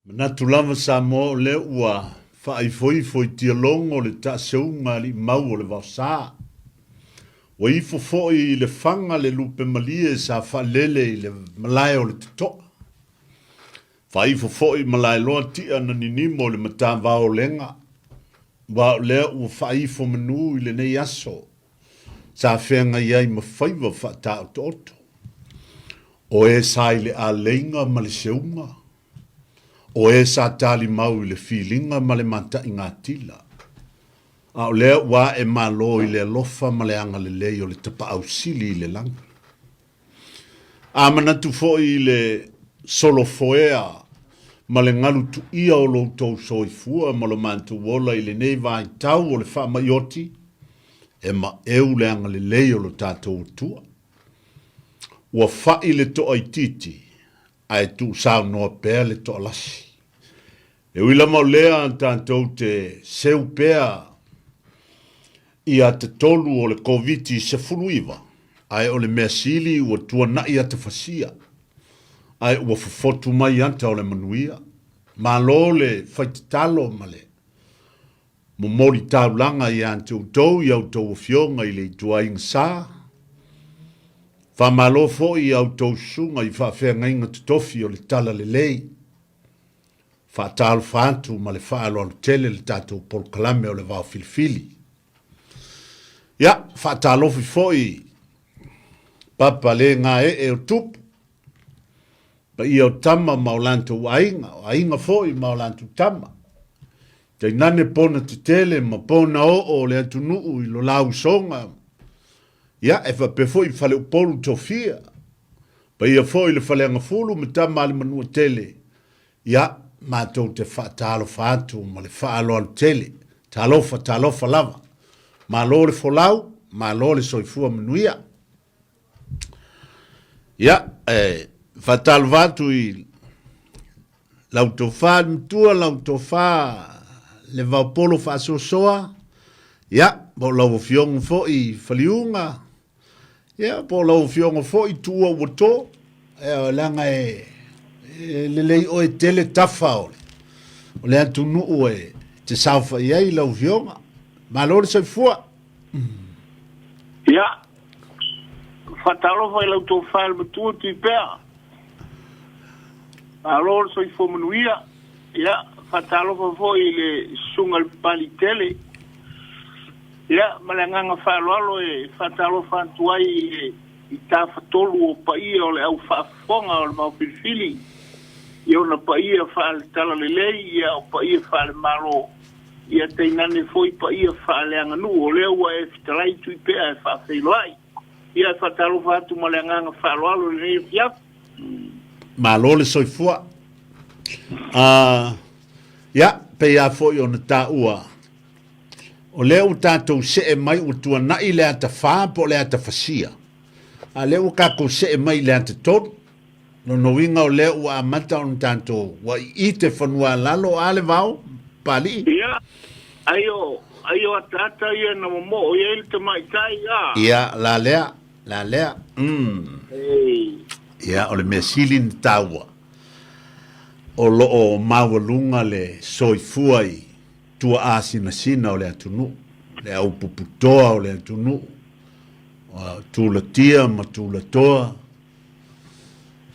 Manatu lava Samoa o lea ua faaifoifo i tialogo le taaseuga alii mau o le vaosa. Ua ifo foi i le faga le lupe malie sa faalele i le malae o le totoa. Faaifo foi i Malaeloa tia na ninimo i le matavao o Lega. Aua o lea ua faaifo manu i lenei aso sa feagai ai ma faiva faataotooto. O e sa i le aleiga ma le seuga, o e sa talimau i le filiga ma le mataigatila, a o lea ua ae malo i le alofa ma le agalelei o le Tapaau Sili i le lagi. A manatu foi i le solofoea ma le galu tuia o lo outou soifua ma lo matou ola i lenei vaitau o le faamai oti, e maeu le agalelei o lo tatou Atua. Ua fai le toaitiiti, ae tuusaunoa pea le toalasi. E ui lava o lea tatou te seu pea i atatolu o le Koviti-19, ae o le mea sili ua tuanai atafasia, ae ua fofotu mai ata o le manuia. Malo le faitatalo ma le momoli taulaga ia te outou i a outou afioga i le ituaiga sa. Faamalo foi i a outou susuga i faafeagaiga totofi o le Talalelei. Faatalofa atu ma le faaaloalo tele le tatou polokalame o le Vao Filifili. Ia, faatalofi foi papa le gaee o tupu, paia o tama ma o latou aiga, o aiga foi ma o latou tama. Tainane pona tetele ma pona oo o le atunuu i lo la usoga. Ia, e faapea foi i Faleupolu Tofia, Paia foi i le Faleagafulu ma Tama a le Manuatele, ia, matou te faatalofa atu ma le faaaloalo tele. Talofa, talofa lava. Malo le folau, malo le soifua manuia. Ia, e faatalofa atu i lau tofa le matua, lau tofa le vaopolo faasoasoa, ia, po o lau afioga foi Faliuga, Ia, po o lau afioga foi Tuua ua to, ia, leaga e, e lelei oe tele tafa o le, o le atunuu e te saofai ai lau afioga. Malo le soifua. Ia, faatalofa i lau tofa i le matua Tuipea. Malo le soifua manuia. Ia, faatalofa foi i le susuga i le Papaliitele. Ia, ma le agaga faaaloalo e faatalofa atu ai i le i tafatolu o paia o le au faafofoga o le Maofilifili, i ona paia faale-talalelei, ia o paia faale-Malo, ia tainane foi paia faaleaganuu. O lea ua e fetalai Tuipea e faafeiloai. Ia, e faatalofa atu ma le agaga faaaloalo i lenei afiafi. Malo le soifua. Ia, pei lava foi ona taua, O lea ua tatou see mai ua tuanai le ata fa po o le ata fasia, a lea ua tatou see mai i le ata tolu. Lona uiga o lea ua amata ona tatou ua iite fanua lalo a le vao, Papalii? Ia, ai o, ai o ataata ia na momoo i ai le tamaitai, a. Ia, la lea, la lea, mm. Ei. Ia, o le mea sili na taua, o lo o maualuga le soifua i tuaasinasina o le atunuu, le aupuputoa o le atunuu, tulatia ma tulatoa,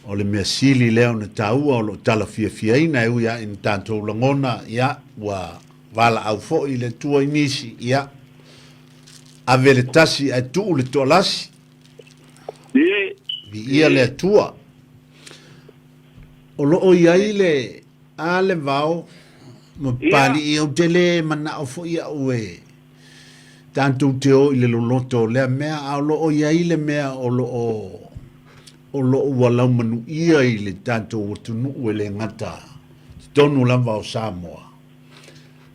o le mea sili lea ona taua o lo o talafiafiaina e ui lava ina tatou lagona, ia, ua valaau foi le Atua i nisi, ia, ave le tasi ae tuu le toalasi, viia le Atua. O lo o i ai le A le vao ma Papalii, ou te le manao foi au e tatou te o i le loloto o lea mea, a o lo o i ai le mea o lo o o lo o ua laumanuia i le tatou atunuu e le gata totonu lava o Samoa.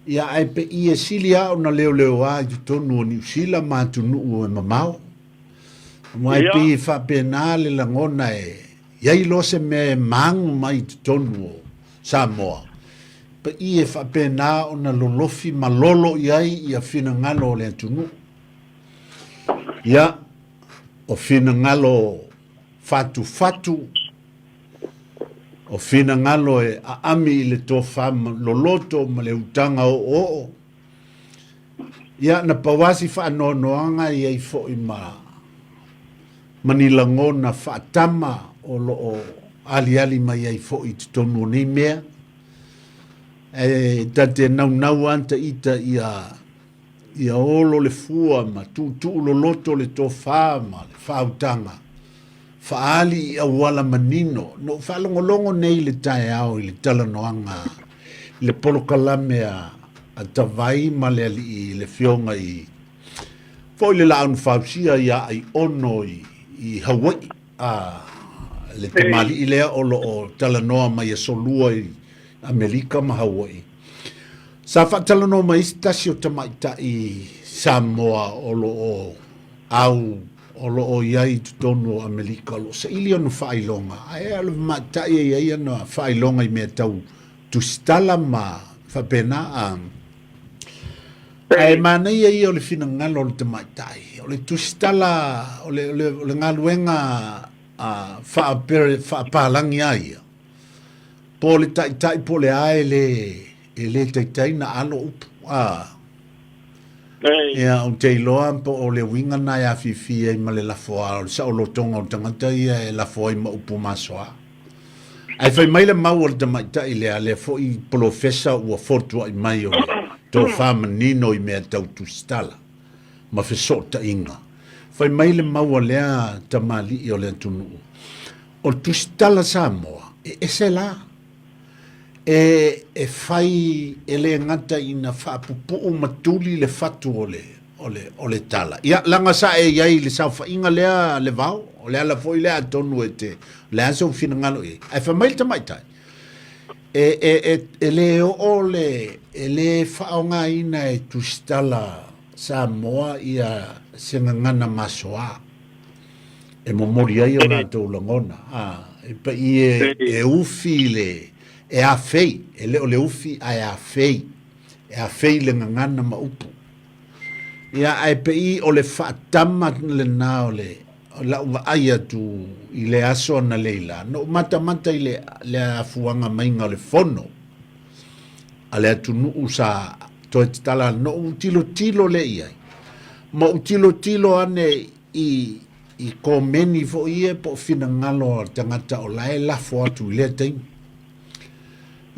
Ia ae pei e sili lava ona leoleoa i totonu o Niu Sila ma atunuu e mamao. Aua e pei e faapena le lagona e I ai loa se mea e magu mai i totonu o Samoa, paia e faapena ona lolofi ma lolo i ai ia finagalo o le atunuu. Ia, o finagalo fatufatu, O finagalo e aami i le tofa loloto ma le utaga oooo. Ia, na pau lava si faanoanoaga e i ai foi ma ma ni lagona faatama o lo o aliali mai ai foi i totonu o nei mea. E ta te naunau lava ta ita ia ia olo le fua ma tuutuu loloto le tofa ma le faautaga, faaali i auala manino. Na ou faalogologo nei i le taeao i le talanoaga i le polokalame a a Tavai ma le alii le Afioga i foi le Laau na Fausia ia Aiono i i Hauaʻi, a le tamalii lea o lo o talanoa mai aso Lua i Amerika ma Hauaʻi. Sa faatalanoa mai ai se tasi o tamaitai Samoa o lo o au o lo o i ai i totonu o Amerika o lo o saili ona faailoga, ae o le tamaitai e i ai ana faailoga i mea tau tusitala ma faapena. A Ae manaia ia o le finagalo o le tamaitai, o le tusitala, o le, o le, o le galuega a faapalagi a ia, Po o le taitai po o le a e le, e le taitai na alo upu. A. Ia, ou te iloa po o le uiga na e afifi ai ma le lafo a o le saolotoga o le tagata ia e lafo ai ma upu masoa. Ae fai mai le mau a le tamaitai lea, lea foi polofesa ua fotuai mai o le tofa manino i mea tau tusitala ma fesootaiga. Fai mai le mau a lea tamalii o le atunuu, O le Tusitala Samoa, e ese la. E, e fai e le gata ina faapupuu ma tuli le fatu o le, o le, o le tala. Ia, leaga sa e i ai i le saofaiga lea le vao, o le ala foi lea atonu e te, o le a sou finagalo i ai. Ae fai mai le tamaitai, e, e, e, e le oo le, e le faaaogaina e Tusitala Samoa ia se gagana masoa. e momoli ai o latou lagona, a, e paʻi e, e ufi le, e afei, e le o le ufi ae afei, e afei le gagana ma upu. Ia, ae paʻi o le faatama lena o le, o lau vaai atu i le aso analeila, na ou matamata i le, le afuaga maiga o le fono a le atunuu sa toe tatala, na ou tilotilo lea i ai, ma ou tilotilo ane i, i komeni foi ia po o finagalo o le tagata o la e lafo atu i lea taimi.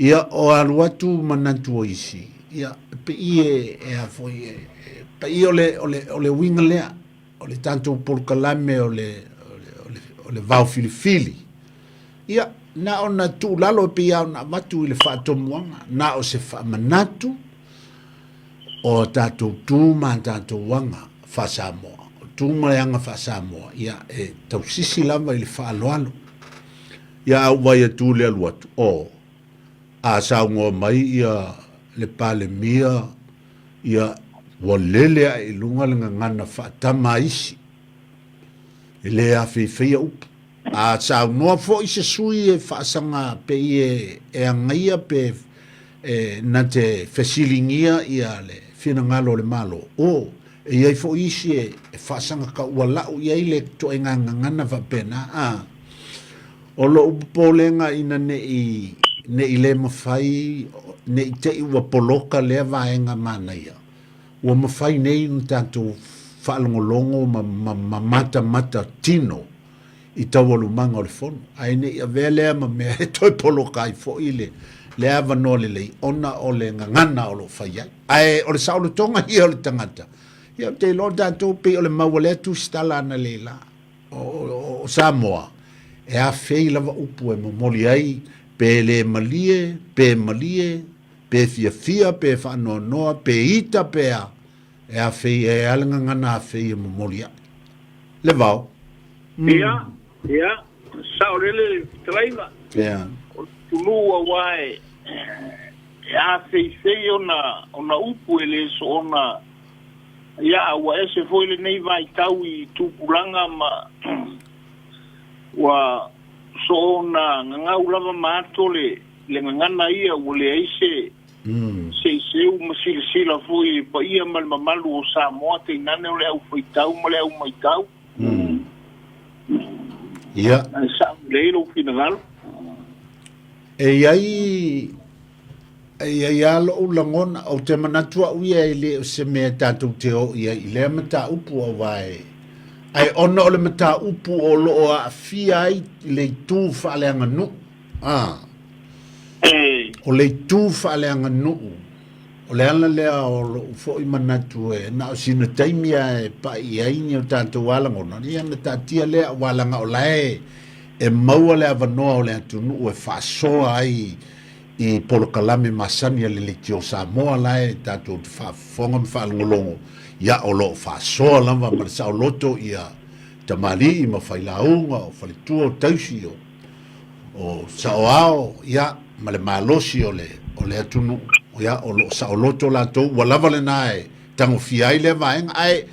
Ia, o alu atu manatu o isi, ia, pei e, e a foi, e, e, pei o le, o le, o le uiga lea, o le tatou polokalame o le, o le, o le, o le vao filifili. Ia, na ona tuulalo e pei lava ona avatu i le faatomuaga, na o se faamanatu, O tatou tu ma a tatou aga faa-Samoa. O tu ma le aga faa-Samoa, ia, e tausisi lava i le faaaloalo. Ia, a ou vaai atu i le alu atu, o, a saunoa mai ia le Palemia, ia, ua lele ae i luga le gagana faatama a isi. E le afeifeia upu. A saunoa foi se sui e faasaga pei e, e agaia pe e, na te fesiligia ia le finagalo o le Malo, o, e i ai foi isi e, e faasaga kaualau i ai le ituaiga gagana faapena. A, o lou popolega ina ne i, ne i le mafai, ne i te i ua poloka lea vaega manaia, ua mafai nei ona tatou faalogologo ma, ma, ma matamata tino i taualumaga o le fono, ae ne i avea lea ma mea e toe poloka ai foi le, le avanoa lelei ona o le gagana o lo o fai ai. Ae o le saolotoga ia o le tagata, ia ou te iloa tatou pei o le mau a lea tusitala analeila o, o, o Samoa, e afei lava upu e momoli ai pe le malie, pe malie, pe fiafia, pe faanoanoa, pe ita, pe a, e afei, e a le gagana afei e momoli ai. Le vao. Mm. Ia, ia, sao lele fetalaiga. Ia. O le atunuu aua e, e afeifei ona, ona upu e le soona, ia, a ua ese foi lenei vaitau i tupulaga ma ua soona gagau lava ma ato le, le gagana ia ua leai se, se i seu ma silasila foi i le paia ma le mamalu o Samoa tainane o le au faitau ma le au maitau. Ia. Ae sao lelei lou finagalo. E i ai, e i ai lava lou lagona, ou te manatu au ia e le o se mea tatou te o i ai i lea mataupu aua e, ae ona o le mataupu o lo o aafia ai le itu faaleaganuu, a, o le itu faaleaganuu, o le ala lea o lou foi manatu e na o sina taimi lava e pai i ai ni o tatou lava lagona, ia ona taatia lea aua leaga o la e e maua le avanoa o le atunuu e faasoa ai i polokalame masani a le Leitio Samoa la e tatou te faafofoga ma faalogologo, ia o lo o faasoa lava ma le saoloto ia tamalii ma failauga o faletua o tausi o o saoao ia ma le malosi o le o le atunuu ia o lo o saoloto latou ua lava lena e tagofia ai lea vaega. Ae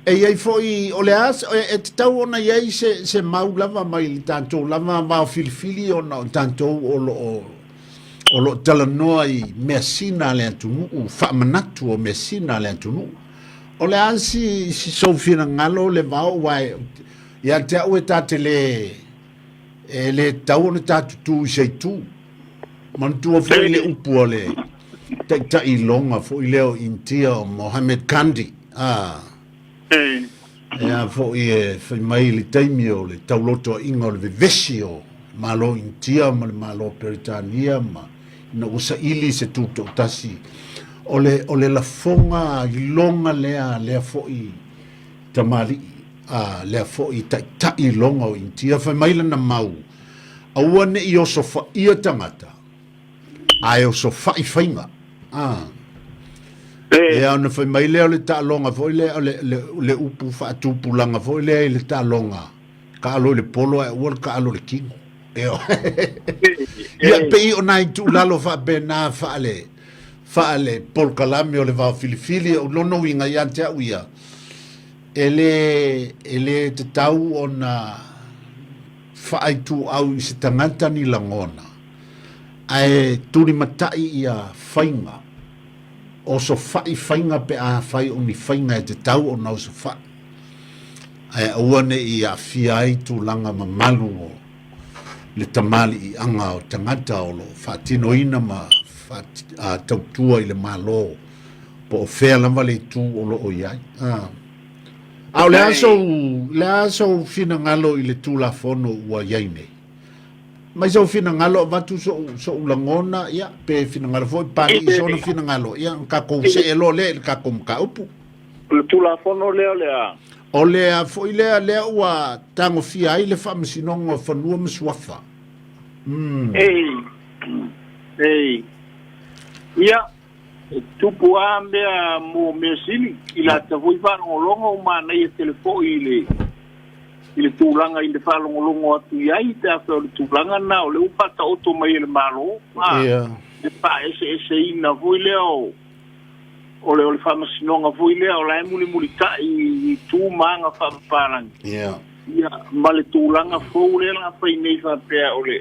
e i ai foi, o le a, e tatau ona i ai se, se mau lava mai le tatou lava vao filifili ona o tatou o lo o, o lo o talanoa i measina a le atunuu, faamanatu o measina a le atunuu. O le a si, si sou finagalo le vao, aua e, ia te au e ta te le, e le tatau ona ta tutū i se itu. Manatua foi le upu a le taitai iloga foi lea o Initia o Mohammed Gandhi, a, e a foi e fai mai i le taimi o le taulotoaiga o le vevesi o Malo Initia ma le Malo Peretania ma ina ua saili se tutoatasi, o le, o le lafoga iloga lea, lea foi tamalii, a, lea foi taitai iloga o Initia, fai mai lana mau, Aua ne i osofaia tagata, ae osofai faiga. Ah. Ia ona fai mai lea o le taaloga foi lea, o le, le, le upu faatupulaga foi lea i le taaloga, taalo i le polo ae aua le taalo i le tino. Ia pei o nai tuulalo faapena faale, faale polokalame o le vao filifili, o lona uiga ia te au ia, e le, e le tatau ona faaituau i se tagata ni lagona, ae tulimatai ia faiga, osofai faiga pe afai o ni faiga e tatau ona osofai, ae aua ne i aafia ai tulaga mamalu o le tamaliiaga o tagata o lo o faatinoina ma tautua i le Malo, po o fea lava le itu o lo o i ai. A o le a sou, le a sou finagalo i le Tulafono ua i ai nei? Mai sou finagalo avatu so'u, so'u lagona, ia, pe finagalo foi Papalii i sona finagalo, ia, ona tatou see loa lea i le tatou mataupu. O le Tulafono lea o le a? O le a foi lea, lea ua tagofia ai le Faamasinoga o Fanua ma Suafa. Mm. Ei, ei. Ia, E tupu a mea mo mea sili i lata foi faalogologo o manaia tele foi i le i le tulaga i le faalogologo atu i ai pe afai o le tulaga na o lea ua faataoto mai e le Malo a le faaeseeseina foi lea o o le o le faamasinoga foi lea o la e mulimulitai i tu ma aga faapapalagi ia ma le tulaga fou lea la fai nei faapea o le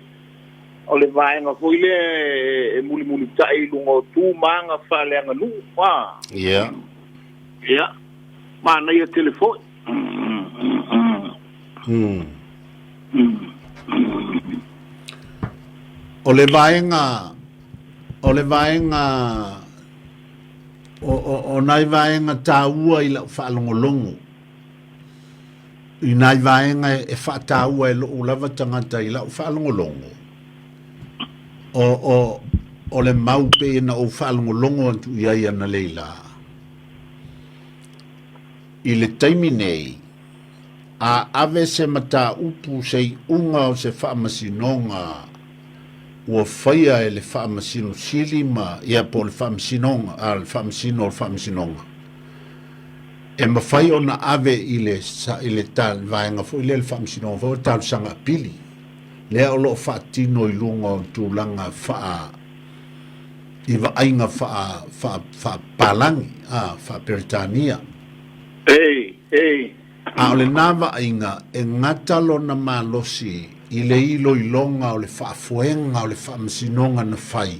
O le vaega foi lea e mulimulitai i luga o tu ma aga faaleaganuu, a. Ia. Ia. Manaia tele foi. O le vaega, o le vaega, o, o, o nai vaega taua i lau faalogologo, I nai vaega e faataua e lou lava tagata i lau faalogologo, o, o, o le mau pei ona ou faalogologo atu i ai analeila, i le taimi nei, a ave se mataupu se iuga o se faamasinoga ua faia e le Faamasino Sili ma, ia po o le Faamasinoga, a, le Faamasino o le Faamasinoga, E mafai ona ave i le i le vaega foi lea le Faamasinoga foi o Talosaga Apili, lea o lo o faatino i luga o tulaga faa i vaaiga faa faa faapalagi a faa-Peretania. Ei, ei. A o lena vaaiga e gata lona malosi i le iloiloga o le faafoega o le Faamasinoga na fai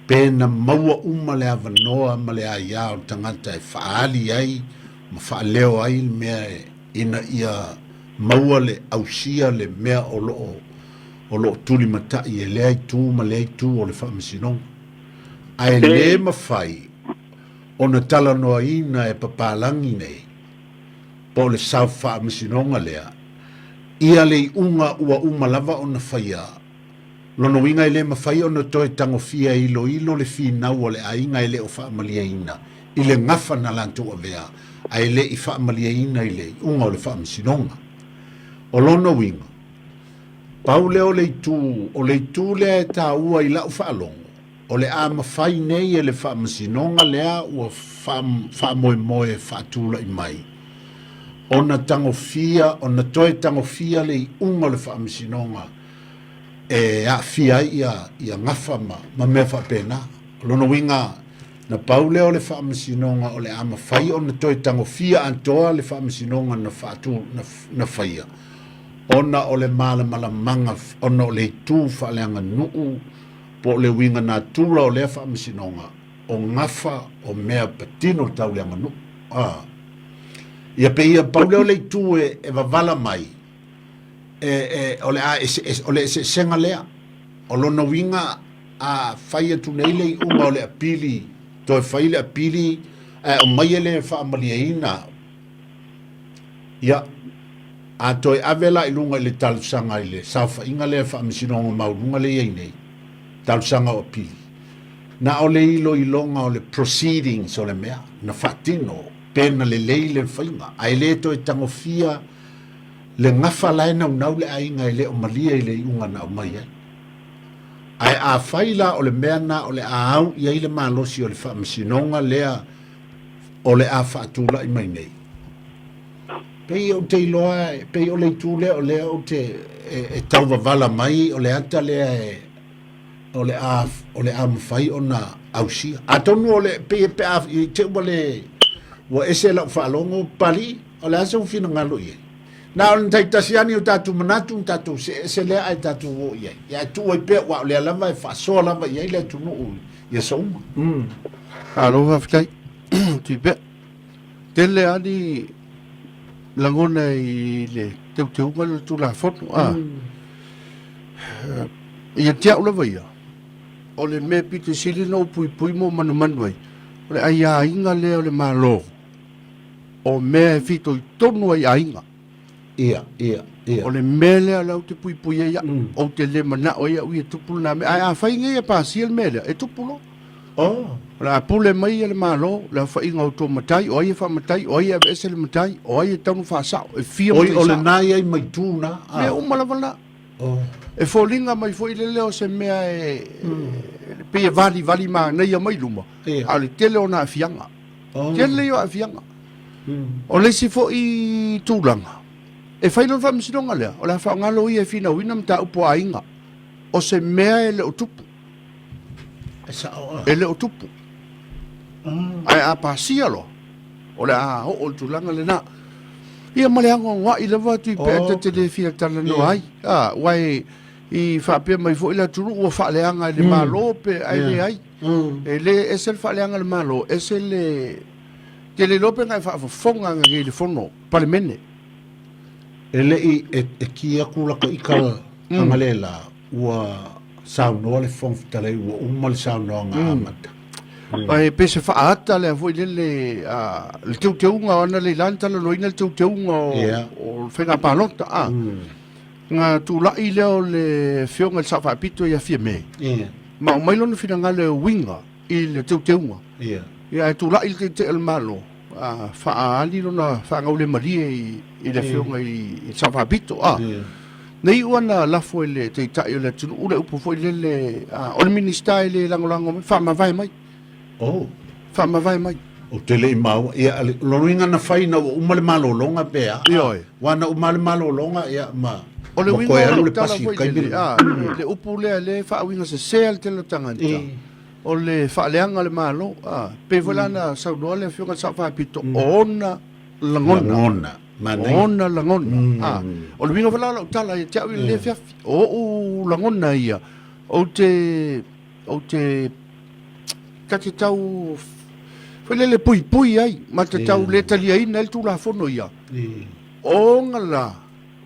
Pe na maua uma le avanoa ma le aia o le tagata e faaali ai ma faaleo ai le mea ina ia maua le ausia le mea o lo o o lo o tulimatai e lea itu ma lea itu o le Faamasinoga. Ae le mafai ona talanoaina e papalagi nei po o le saofaamasinoga lea ia le iuga ua uma lava ona faia. Lona uiga e le mafai ona toe tagofia e iloilo le finau a le aiga e le o faamalieina i le gafa na latou avea ae le i faamalieina i le iuga o le faamasinoga. O lona uiga, pau lea o le itu, o le itu lea e taua i lau faalogo, o le a mafai nei e le faamasinoga lea ua faamoemoe e faatulai mai ona tagofia, ona toe tagofia le iuga o le faamasinoga e aafia ai ia, ia gafa ma, ma mea faapena. O lona uiga, na pau lea o le faamasinoga o le a mafai ona toe tagofia atoa le faamasinoga na faatu, na, na faia, ona o le malamalamaga, ona o le itu faaleaganuu, po o le uiga natura o lea faamasinoga, o gafa o mea patino tau le aganuu. Ah. Ia pei ia pau lea o le itu e, e wavala mai, e, e, o le a ese, ese, o le eseesega lea. O lona uiga a fai atu nei le iuga o le apili, toe fai le apili ae aumai e le faamalieina, ia, a toe ave la i luga i le talosaga i le saofaiga lea Faamasinoga Maualuga lea e i ai nei, talosaga o apili, na o le iloiloga o le proceedings o le mea na faatino pe na lelei le faiga, ae le toe tagofia le gafa la e naunau le aiga e le o malie i le iuga na aumai ai. Ae afai la o le mea na o le a au i ai le malosi o le faamasinoga lea o le a faatulai mai nei, pei ou te iloa, pei o le itu lea o lea ou te e, e tauvavala mai o le ata lea e, o le a, o le a mafai ona ausia. Atonu o le, pei e pe a, i te ua le, ua ese lau faalogo, Papalii, o le a sou finagalo i ai? Na o le taitasi lava ni o tatou manatu na tatou see ese lea ae tatou o i ai. Ia ae tuu ai pea aua o lea lava e faasoa lava i ai le atunuu i aso uma. Mm. Malo faafetai. Tuipea. Tele lava ni lagona i le teuteuga o le Tulafono. Ah. Mm. Ia te au lava ia, o le mea pito sili ona ou puipui ma ou manumanu ai, o le aiaiga lea o le Malo. O mea e fitoitonu ai aiga. Ia, ia, ia. O le mea lea o lea ou te puipui ai au. Mm. Ou te le manao ai au ia tupu lena mea. Ae afai nei e pasia le mea lea, e tupu loa. Oh. O le a pule mai le Malo, le aofaiga o outou matai, o ai e faamatai, o ai e aveese le matai, o ai e tatau ona faasao, e fia Oi, matai o sao. lena i ai mai tu na. Ah. Mea uma lava la. Oh. E foliga mai foi le leo o se mea e, mm. pei e valivali manaia mai luma, Ia. a o le tele o na aafiaga. Oh. Tele ia o aafiaga. O le isi foi tulaga, e fai loa le faamasinoga lea, o le a faaaoga loia e finauina mataupu a aiga, o se mea e le o tupu. E sao a. E le o tupu. Ae a pasia loa, o le a oo i le tulaga lena. Ia ma le anoanoai lava Tuipe'a Oh. ta te le fia talanoa ai. A, aua e, i faapea mai foi le atunuu ua faaleaga e le Malo pe ae leai. E le ese le faaleaga e le Malo, ese le Te le iloa pe na e faafofoga ana nei i le fono Palemene. E le i e, e ki aku laka ika mm. angalela ua saunoa le Fofoga Fetalai ua uma le saunoaga mm. amata. Mm. Ae pe se faaata lea foi lele a le teuteuga o ana le lana talanoaina le teuteuga o, Yeah. o le faiga palota a. Mm. Nga tula'i lea o le afioga i le Sao Faapito ia Fiame. Yeah. Ma aumai lona finagalo e uiga i le teuteuga. Ia. Ia, ae tula'i le Taitai o le Malo, a faaali lona faagaulemalie i, i le afioga i, i le Sao Faapito. A, Ia. na iu ana lafo e le Taitai o le atunuu le upu foi lele, a, o le Minisita e le lagolago mai, faamavae mai. Oh. Faamavae mai. Ou te le i maua. Ia, lona uiga na fai ina ua uma le malologa pe a? Ioe. Aua na uma le malologa, ia, ma, O le ma uiga toe o alu lau le tala pasi i le foi taimi lele, lena. a, le upu lea lea e faauiga sese a le tele o tagata. O le faaleaga o le Malo, a, pei foi la na saunoa le Afioga i le Sao Faapito, o ona lagona. Lagona. O Manaia. ona lagona. A, o le uiga foi la o lau tala ia te au i lenei afiafi, o ou lagona ia, ou te, ou te, ta te tau, foi lele puipui ai, ma te tau le taliaina ai le Tulafono ia. Ona la,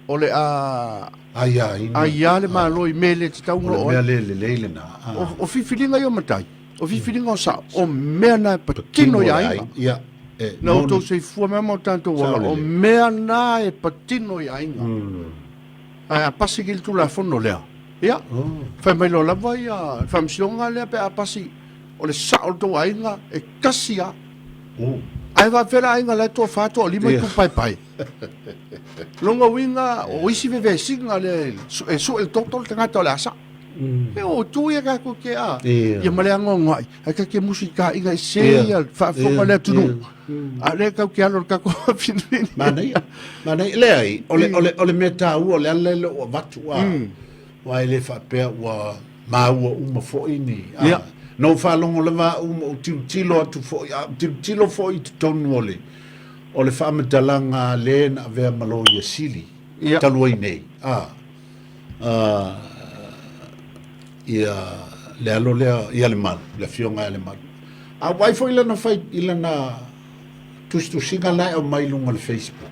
O le a aiaina aia le Malo i mea e le tatau ona oo ai. O le mea le lelei lena. O filifiliga ia o matai, o filifiliga o sao, o mea na e patino i aiga. Ia, e Na outou soifua mai ma o tatou ola, o mea na e patino i aiga. Ae a pasi ki le Tulafono lea, ia, fai mai loa lava ia le Faamasinoga lea pe a pasi, o le sao o le tou aiga e tasi lava. Ae faapefea le aiga la e toafa, toalima itupaepae? Lona uiga, o isi vevesiga lea e sue le toto le tagata o le a sao. E o tu ia tatou te a, ia ma le anoanoai, ae ta te musu i taaiga ese ia faafofoga le atunuu. A o lea tatou te alo i le tatou finafina. Manaia, manaia. Leai, o le, o le, o le mea taua o le ala lea ua avatu a, aua e le faapea ua maua uma foi ni, a, na ou faalogo lava au ma ou tilotilo atu foi, a ou tilotilo foi i totonu o le, O le faamatalaga a le na avea ma Loia Sili talu ai nei, a, a, ia le alo lea ia Lemalu, le afioga ia Lemalu. A ua ai foi lana fai i lana tusitusiga la e aumai i luga o le Facebook.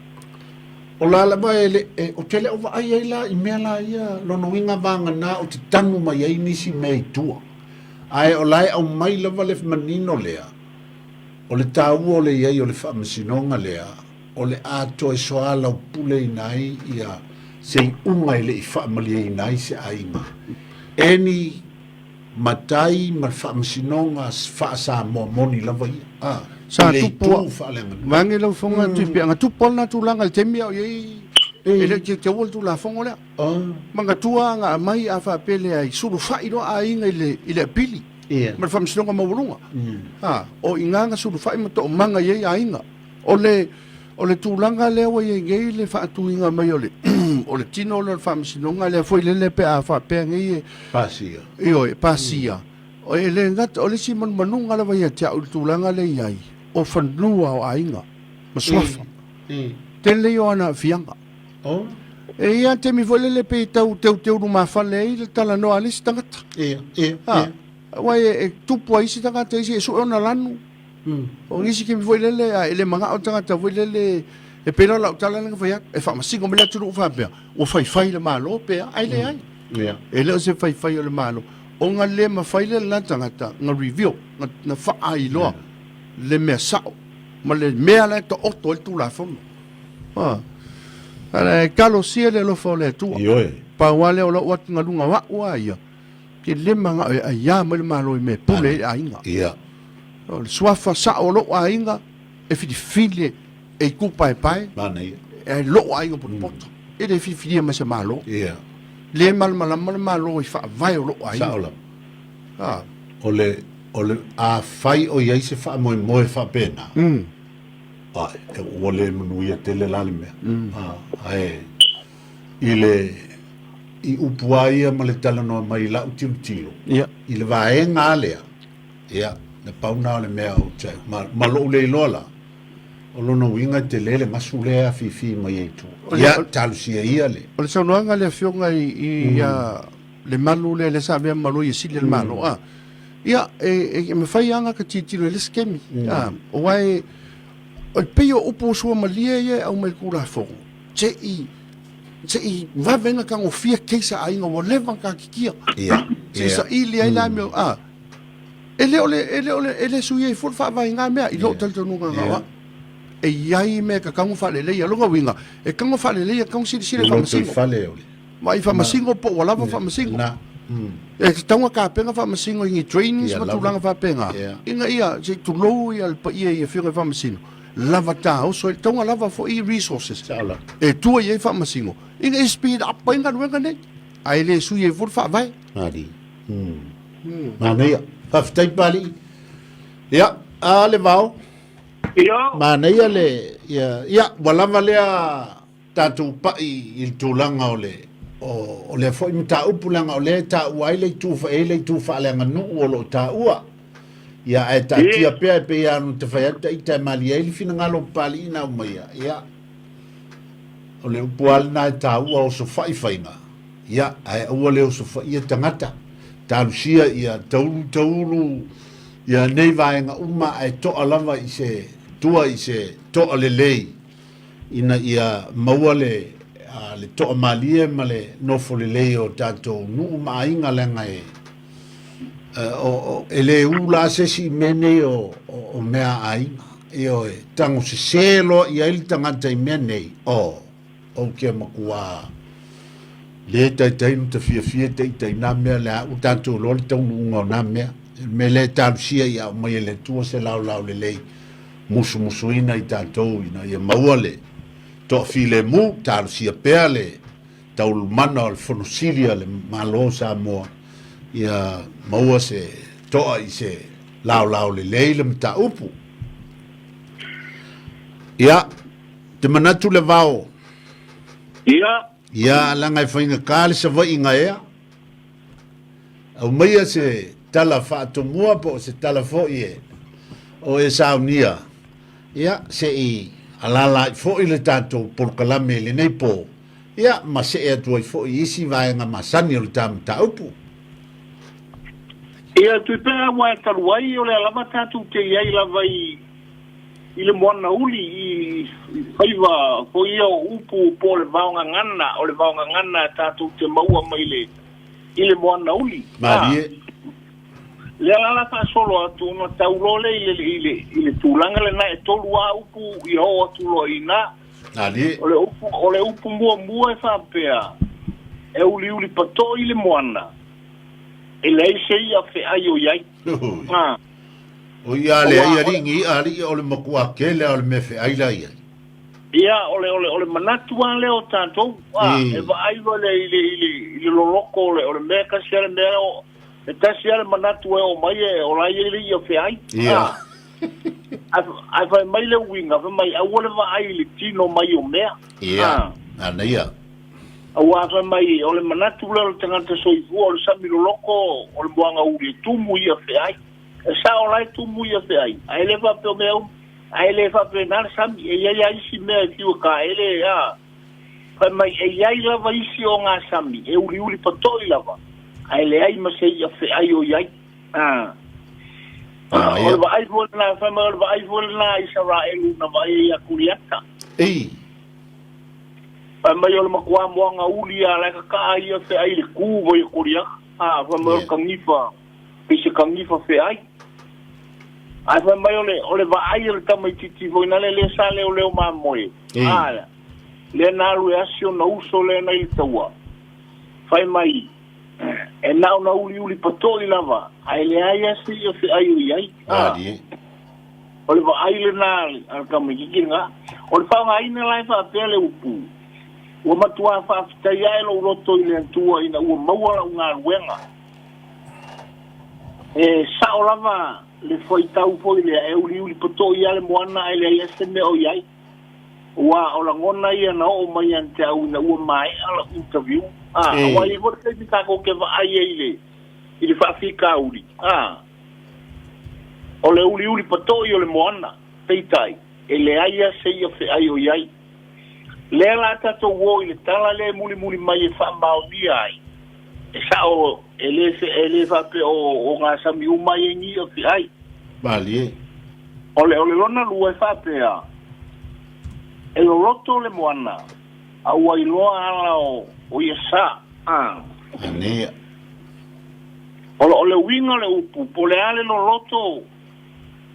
O la lava e le, e, ou te le o vaai ai la i mea la ia, lona uiga vagana ou te tanu mai ai nisi mea i tua. Ae o la e aumai lava le manino lea, O le taua o le i ai o le faamasinoga lea, o le a toe soalaupuleina ai ia se iuga e le i faamalieina ai se aiga. Any matai ma le faamasinoga faa-Samoa moni lava ia, a, Sa i le tupu a, itu faaleaganuu. vaeane lau Fofoga Tuipe'a, na tupu lava lena tulaga i le taimi a o i ai, e le o teuteuina le Tulafono lea. Manatua na aumai a faapea leai, sulufai loa aiga i le, i le apili. Ma le faamasinoga maualuga. A, o i ina na sulufai ma toomaga i ai aiga. O le, o le tulaga lea ua i ai nei le faatuina mai o le, o le tino lea o le faamasinoga lea foi lele pe a faapea nei e. Pasia. Ioe, pasia. E le gata, o le isi manumanuga lava ia te au i le tulaga lea e i ai, o fanua o aiga ma suafa. Tele ia o ana aafiaga. Oh. E i ai lava taimi foi lele pei tau teuteu lumafale ai le talanoa a le isi tagata. Ia, ia, Ha, ia. aua e, e tupu ai isi tagata isi e sue ona lanu. O nisi taimi foi lele a e le manao le tagata foi lele e pei la o lau tala lea na fai atu, e faamasino mai le atunuu faapea, ua faifai le Malo pe a, ae leai. Ia. E le o se faifai o le Malo. Ona le mafai lea e lena tagata na reveal, na, na faailoa le mea sao ma le mea la e taoto ai le Tulafono. E talosia le alofa o le Atua. Ioe. Pau lava lea o lou atugaluga o a'u a ia, ke le mana'o e aiā mai le Malo i mea e pule ai le aiga. Ia. O le suafa sa'o o lo'u aiga e filifili e itupaepae. Manaia. E lo'u aiga potopoto. E le filifilia mai se Malo. Ia. Le malamalama le Malo i faavae o lo'u aiga. Sa'o lava. A. O le, o le, afai o i ai se faamoemoe faapena. Ae, ua le manuia tele la le mea. Ae, i le, i upu lava ia ma le talanoa mai i lau tilotilo, i le vaega lava lea, ia, na pau lena o le mea ou te, ma, ma lou le iloa la, o lona uiga e tele le gasu lea e afifi mai ai i tua. Ia, talosia ia le. O le saunoaga a le Afioga i, i ia Lemalu lea, lea sa avea ma Loia Sili a le Malo, a, Ia, e, e mafai lava ona ta tilotilo i le isi taimi. A, aua e, e pei o upu suamalie ia e aumai i le Tulafono, se i, se i vave ona tagofia case a aiga ua leva ona taatitia. Ia, Se i saili ai la mea, a, e le o le, e le o le, e le suia ai fua le faavae i na mea, i lou talitonuga na o au. E i ai mea e tatau ona faaleleia. O lona uiga, e tatau ona faaleleia, e tatau ona silasila i faamasino. Lotoifale o le. Vaai faamasino po ua lava faamasino. Na. E tatau ona tapena faamasino i ni trainings Ia ma lava. tulaga faapena. Ia. Ina ia se i tulou ia le paia i afioga i faamasino, lava taoso ai, tatau ona lava foi resources Sao lava. e tua i ai faamasino ina ia speed up ai galuega nei, ae le sui ai fua le faavae. Mali. Manaia. Faafetai Papalii. Ia, a le vao. Ia. Manaia le, ia, ia, ua lava lea tatou pai i le tulaga o le o, o lea foi mataupu leaga o lea e taua ai le itu e i ai le itu faaleaganuu o lo o taua. Ia ae taatia pea e pei lava ona ta fai atu ita e malie ai le finagalo o Papalii na aumaia. Ia o le upu lava lena e taua osofai faiga. Ia ae aua le osofaia tagata. Talosia ia taulu taulu ia nei vaega uma ae toa lava i se tua i se toa lelei ina ia maua le le toamalie ma le nofo lelei o tatou nuu ma aiga leaga e e le u la se isi i mea nei o o mea a aiga. Ioe, tago sese loa i ai le tagata i mea nei, oh, ou te matua le taitai ona ta fiafia te ita i nā mea le a ua tatou iloa le taunuuga o nā mea. Le mea lea e talosia ia aumai e le Atua se laolao lelei musumusuina i tatou ina ia maua le toafilemu, talosia pea le taulumana o le Fono Sili a le Malo o Samoa ia maua se toa i se laolao lelei le mataupu. Ia, te manatu le vao. Ia. Ia, leaga e faigata le Savaiiga ea. Aumaia se tala faatomua po o se tala foi e o e saunia, ia, se i alaala ai foi le tatou polokalame i lenei po, ia, ma see atu ai foi i isi vaega masani o le ta mataupu. Ia, Tuipea, aua e talu ai o lea lava tatou te i ai lava i i le moana uli i faiva foi ia o upu po o le vaogagana, o le vaogagana tatou te maua mai le i le moana uli. Malie. Lea la la faasolo atu ona tau loa lea i le, i le, i le tulaga lena e tolu lava upu ia oo atu loa i ina. Malie. O le upu, o le upu muamua e faapea, e uliuli patoʻi le moana, e leai se iʻa feʻai o i ai. Ha. O ia le ai alii ni iʻa alii o le matua tele o le mea feʻai la i ai. Ia, o le, o le, o le manatu lava lea o tatou, a, e vaai wale i le, i le, i le loloko o le, o le mea tasi a le mea, o, e tasi a le manatu e o mai e, o la ia i le ia feai. Ia. A, a fai mai le uiga, fai mai, aua le vaai i le tino mai o mea. Ia, ana ia. Aua fai mai, o le manatu lea o le tagata soifua, o le sami loloko, o le moana uli e tumu ia feai. E sao la e tumu ia feai, ae le faapea o mea uma. Ae le faapena le sami, e i ai lava isi mea e fiu e kaele, a. Fai mai, e i ai lava isi ogasami e uliuli patoʻi lava, ae leai ma se iʻa feʻai o i ai. A. O le vaai foi lena, fai mai o le vaai foi lena a Isaraelu na vaai ai ia Koliata. Ei. Fai mai o le matua moana uli a la e kakaʻa ia feʻai i le kū mai o Koliata. A, fai mai o le kagifa. I se kagifa feai. Ae fai mai o le, o le vaai a le tamaitiiti foi nale lea sa leoleo mamoe. A, lea na alu e asi ona uso lea na i le taua. Fai mai, e na ona uliuli patoʻi lava, ae leai lava se iʻa feai o i ai. A, o le vaai lena a le tamaitiiti lena. O le faaaogaina la e faapea le upu, ua matuā faafetai ae lou loto i le Atua ina ua maua lau galuega. E sao lava le fuaitau foi lea, e uliuli potoʻi lava le moana ae leai lava se mea o i ai. Aua o lagona ia na oo mai ia te au ina ua maea lau interview. A, aua e i ai foi le taimi tatou te vaai ai i le, i le faafitauli. A, o le uliuli potoʻi o le moana, peitai, e leai lava se ia feai o i ai. Lea la tatou o i le tala lea e mulimuli mai e faamaonia ai, E sao, e le, e le faapea o, o gasami uma ai e ni o te ai. Malie. O le, o le lona lua e faapea, e loloto le moana, a ua iloa ala o, o ia sa. A. Anea. O, o le uiga o le upu, po o le a le loloto,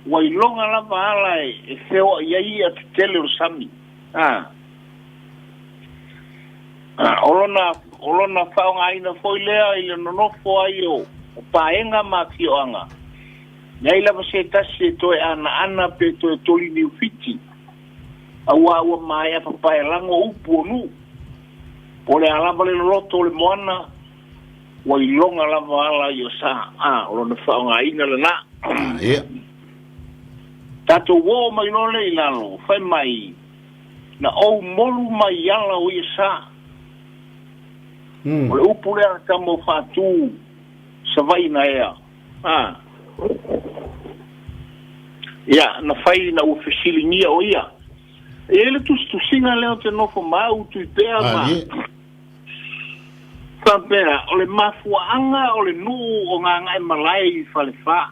ua iloga lava ala e, e feoai ai i'a tetele o le sami. A. O lona, o lona faaaogaina foi lea i le nonofo ai o, o paega ma afioaga, leai lava se tasi e toe anaana pe toe toli niufiti, auā ua maea papaelago upu o nuu. Po o le a lava le loloto o le moana, ua iloga lava ala i o sa, a, o lona faaaogaina lena. Ia. Tatou oo mai loa lea i lalo, fai mai, Na ou molu mai i ala o ia sa. O le upu lea a tama o Faatū, Savaii na ea. A. Ia, na fai ina ua fesiligia o ia. E i ai le tusitusiga lea o te nofo ma au Tuipea ma. Faapea, o le mafuaaga o le nuu o Gagaemalae i Falefa.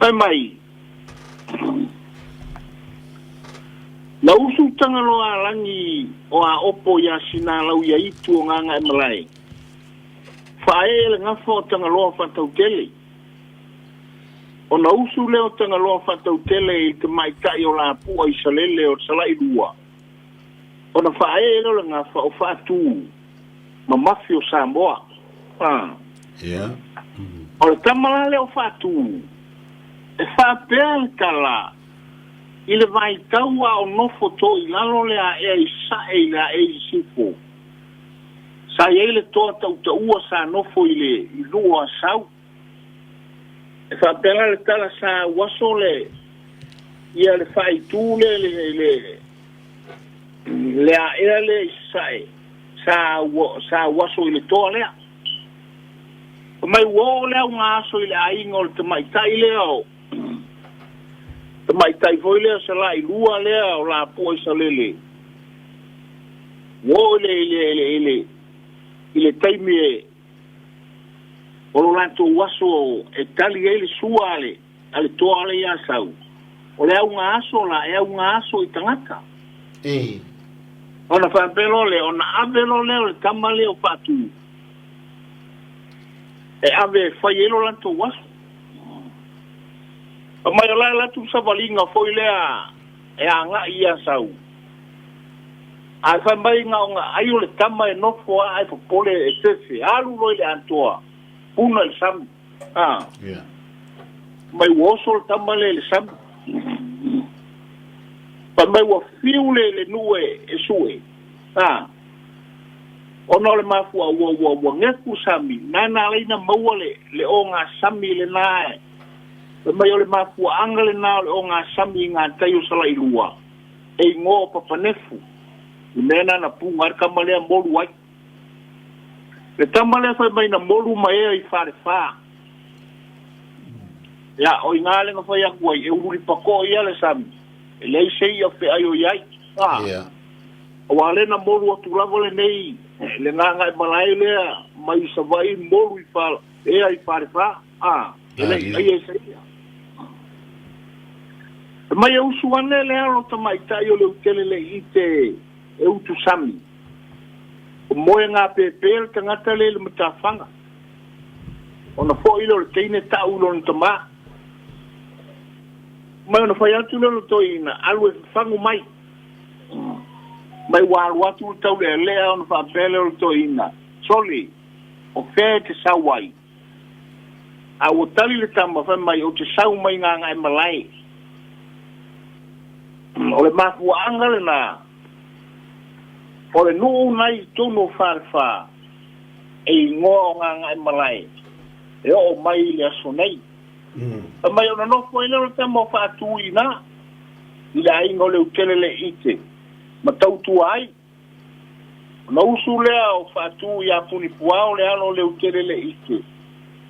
Fai mai. Na usu Tagaloaalagi o Aopo iā Sinalauiaitu o Gagaemalae, faaee le gafa o Tagaloa Faatautele. Ona usu lea o Tagaloa Faatautele i le tamaitai o Lapua i Salele o Salailua, ona faaee lea o le gafa o Faatu ma Mafi o Samoa. A. Ia. O le tama la lea o Faatu, e faapea le tala, I le vaitau a o nofo to i lalo le aea i sae i le ae i sisifo, sa i ai le toa tautaua sa nofo i le i nuu o Asau. E faapea la le tala sa auaso le ia le faaitu le le le le aea lea i sae sa sa auaso i le toa lea. Fai mai ua oo le augaaso i le aiga o le tamaitai lea o Tamaitai foi lea Salailua lea o Lapua i Salele, ua oo i le, i le, i le, i le, i le taimi e, o lo latou aso e tali ai le sua a le, a le toa lea ia Asau, o le auga aso la, e auga aso i tagata. E. Ona faapea loa lea, ona ave loa lea o le tama lea o Faatu, e ave e fai ai lo latou aso. Fai mai o la e alu atu le savaliga foi lea e agai i Asau. Ae fai mai na ona ai o le tama e nofo a ae popole e fefe, alu loa i le atoa, puna i le sami. A. Yeah. Mai ua oso le tama lea i le sami. Fai mai ua fiu le, le nuu e, e sue. A. Ona o le mafua ua, ua, ua geku sami, na na ala ai na maua le, le ogasami lena e, fai mai o le mafuaaga lena o le ogasami i ngā tai o Salailua, e igoa o Papanefu, le mea na na puga ai le tama lea molu ai. Le tama lea fai mai na molu ma ea i Falefa. Ia, o i ngā le na fai atu ai, e ululi pako'o ia le sami, e leai se i'a fe'ai o i ai. A. Yeah. Aua lea na molu atu lava lenei le Gagaemalae lea mai Savaii molu i fa, ea i Falefa, a, e le i aia i se ia. E mai e usu ane le alo tamaitai o Leuteleleite e utu sami. O moe ngā pēpē le tagata lea i le matafaga. Ona fo'i lea o le teine ta'u i lona tamā. Mai ona fai atu lea o le toeaina, alu e fafagu mai. Mai ua alu atu le taulealea ona faapea lea o le toeaina, Sole, o fea e te sau ai? A ua tali le tama, fai mai, Ou te sau mai Gagaemalae. O le mafuaaga lena, o le nuu nai i totonu o Falefa, e igoa o Gagaemalae, e oo mai i le aso nei. Fai mai ona nofo ai lea o le tama o Faatu i ina, i le aiga o Leuteleleite, ma tautua ai. Ona usu lea o Faatu iā Punipuao le alo o Leuteleleite.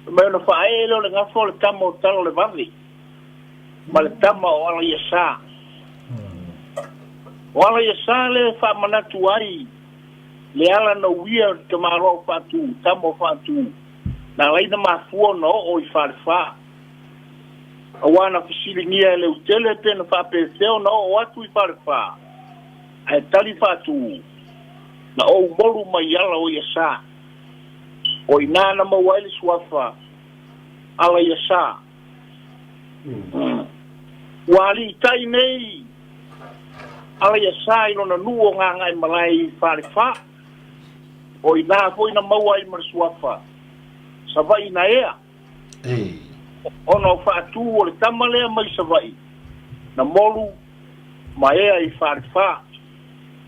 Fai mai ona faaee lea o le gafa o le tama o Talolevave ma le tama o Alaiasa. O Alaiasa lea e faamanatu ai le ala na uia o le tamaloa o Faatu, tama o Faatu, na ala ai na mafua ona oo i Falefa. Auā na fesiligia e Leutele pe na faapefea ona oo atu i Falefa, ae tali Faatu, Na ou molu mai ala o ia sa. O inā na maua ai le suafa ala ia sa. Ua aliitai nei ala ia sa i lona nuu o Gagaemalae i Falefa. O inā foi na maua ai ma le suafa Savaii na ea. Ona o Faatu o le tama lea mai Savaii na molu ma ea i Falefa.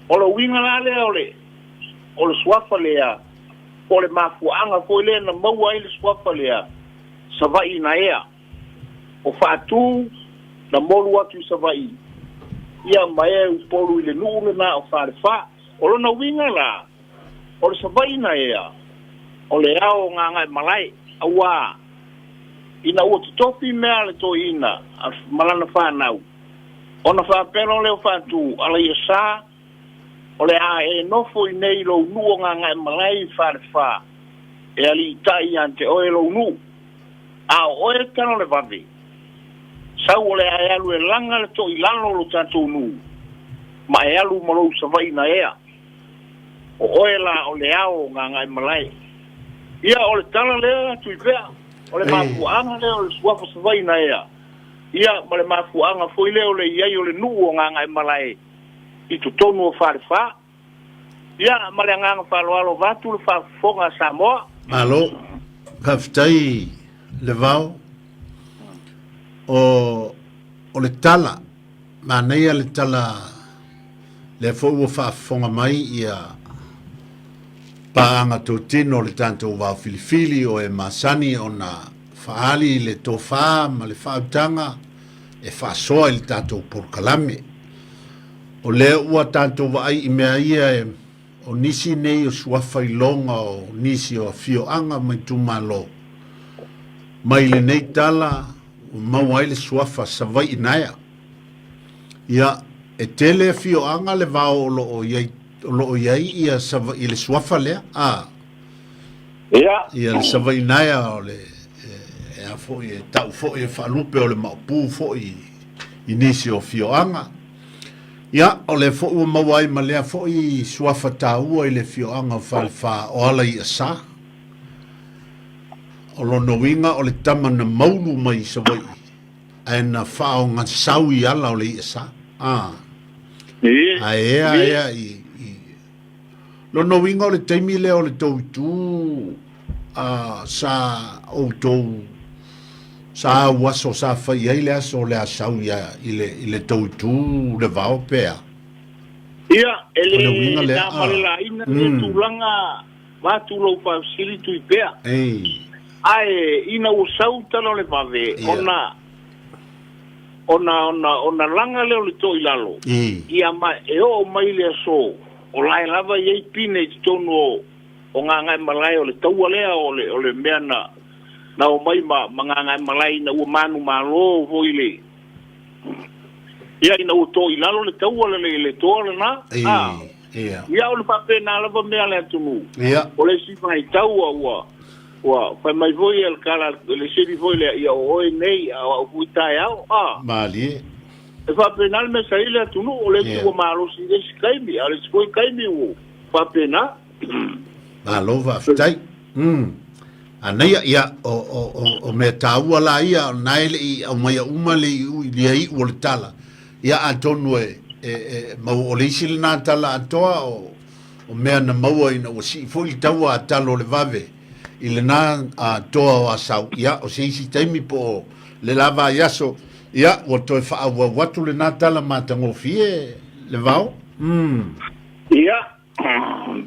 O le uiga la lea o le o le suafa lea, po o le mafuaaga foi lea na maua ai le suafa lea, Savaii na ea. O Faatu na molu atu i Savaii, ia ma ea e Upolu i le nuu lena o Falefa. O lona uiga la, o le Savaii na ea, o le ao o Gagaemalae, auā, ina ua totofi mea a le toeaina ma lana fanau, ona faapea loa lea o Faatu, ala ia sa, o le a e nofo i nei i lou nuu o Gagaemalae i Falefa, e aliitai ia te oe lou nuu. A o oe Talolevave, sau o le a e alu e laga le toilalo o lo tatou nuu. Ma e alu ma lou Savaii na ea. O oe la o le ao o Gagaemalae. Ia, o le tala lea Tuipea, o le mafuaaga lea o le suafa Savaii na ea, ia, ma le mafuaaga foi lea o le i ai o le nuu o Gagaemalae i totonu o Falefa. Ia, ma le agaga faaaloalo vaeatu le faafofoga a Samoa. Malo, faafetai Levao. O, o le tala, manaia le tala, lea foi ua faafofoga mai ia paaga totino o le tatou vao filifili o e masani ona faaali le tofa ma le faautaga e faasoa i le tatou polokalame. O lea ua tatou vaai i mea ia e, o nisi nei o suafa iloga o nisi o afioaga ma itumalo. Mai lenei tala ua maua ai le suafa Savaii Naea. Ia, e tele afioaga le vao o lo o i ai, o lo o i ai ia Savaii le suafa lea, a. Ia. Ia le Savaii Naea o le, e, e a foi, e tau foi e faalupe o le maopu foi i nisi o afioaga. Ia, o lea foi ua maua ai ma lea foi suafa taua i le afioaga o Falefa o Alaiasa. O lona uiga o le tama na maulu mai i Savaii ae na faaogasau i ala o le i'a sa. A. Ae ea ea i, i lona uiga o le taimi lea o le tou itu a, sa outou sa au aso sa fai ai le aso o le asau ia i le, i le tou itu le vao pea. Ia, e le na ma le laina le tulaga vaeatu lou faafesili Tuipea. Ei. Ae ina ua sau tala o le vave, ona ona ona ona laga lea o le toilalo, ia ma e oo mai le aso, o la e lava i ai pine i totonu o o Gagaemalae o le taua lea o le o le mea na na omai ma ma Gagaemalae ina ua manumalo foi le ia ina ua toilalo le taua le le toa lena. A. Ia. Ia o le faapena lava mea a le atunuu. Ia. O le isi vaitau ua ua ua fai mai foi le kala le sili foi lea ia o oe nei a o au foi taeao. A. Malie. E faapena le mea sa i le atunuu, o le isi ua malosi i le isi taimi, a o le isi foi taimi ua faapena. Malo faafetai. Mm. Anaia, ia, o, o, o, o mea tāua la ia, o na e le i aumaia uma le iu, le iu o le tala. Ia, atonu e, e, e mau o le isi lena tala atoa o, o mea na maua ina ua sii foi le taua a talo o le vave i lena a, toa o Asau. Ia, o se isi taimi po o le la vaiaso, ia, ua toe faaauau atu lena tala matagofie le vao. Mm. Ia,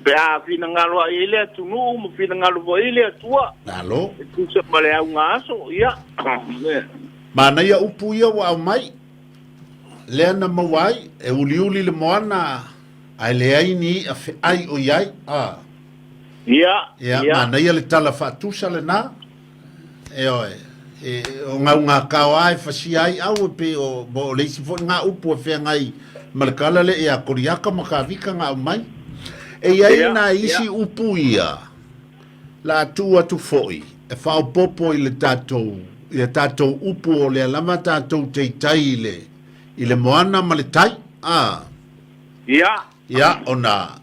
Pe a finagalo ai i le atunuu ma finagalo foi i le Atua. Malo. E tusa ma le auga aso, ia. Manaia upu ia ua aumai, lea na maua ai, e uliuli le moana ae leai ni i'a fe'ai o i ai, a. Ia, ia. Manaia le tala faatusa lena. Ioe, e, o gaugakao lava e fasia ai au e pei o, o le isi foi ngā upu e feagai ma le kala le ia Koriaka ma Kavika nga aumai. E i ai nā isi upu ia, la tuu atu foi e faaopoopo i le tatou, i a tatou upu o lea lava tatou te itai i le, i le moana ma le tai, a. Ia, ona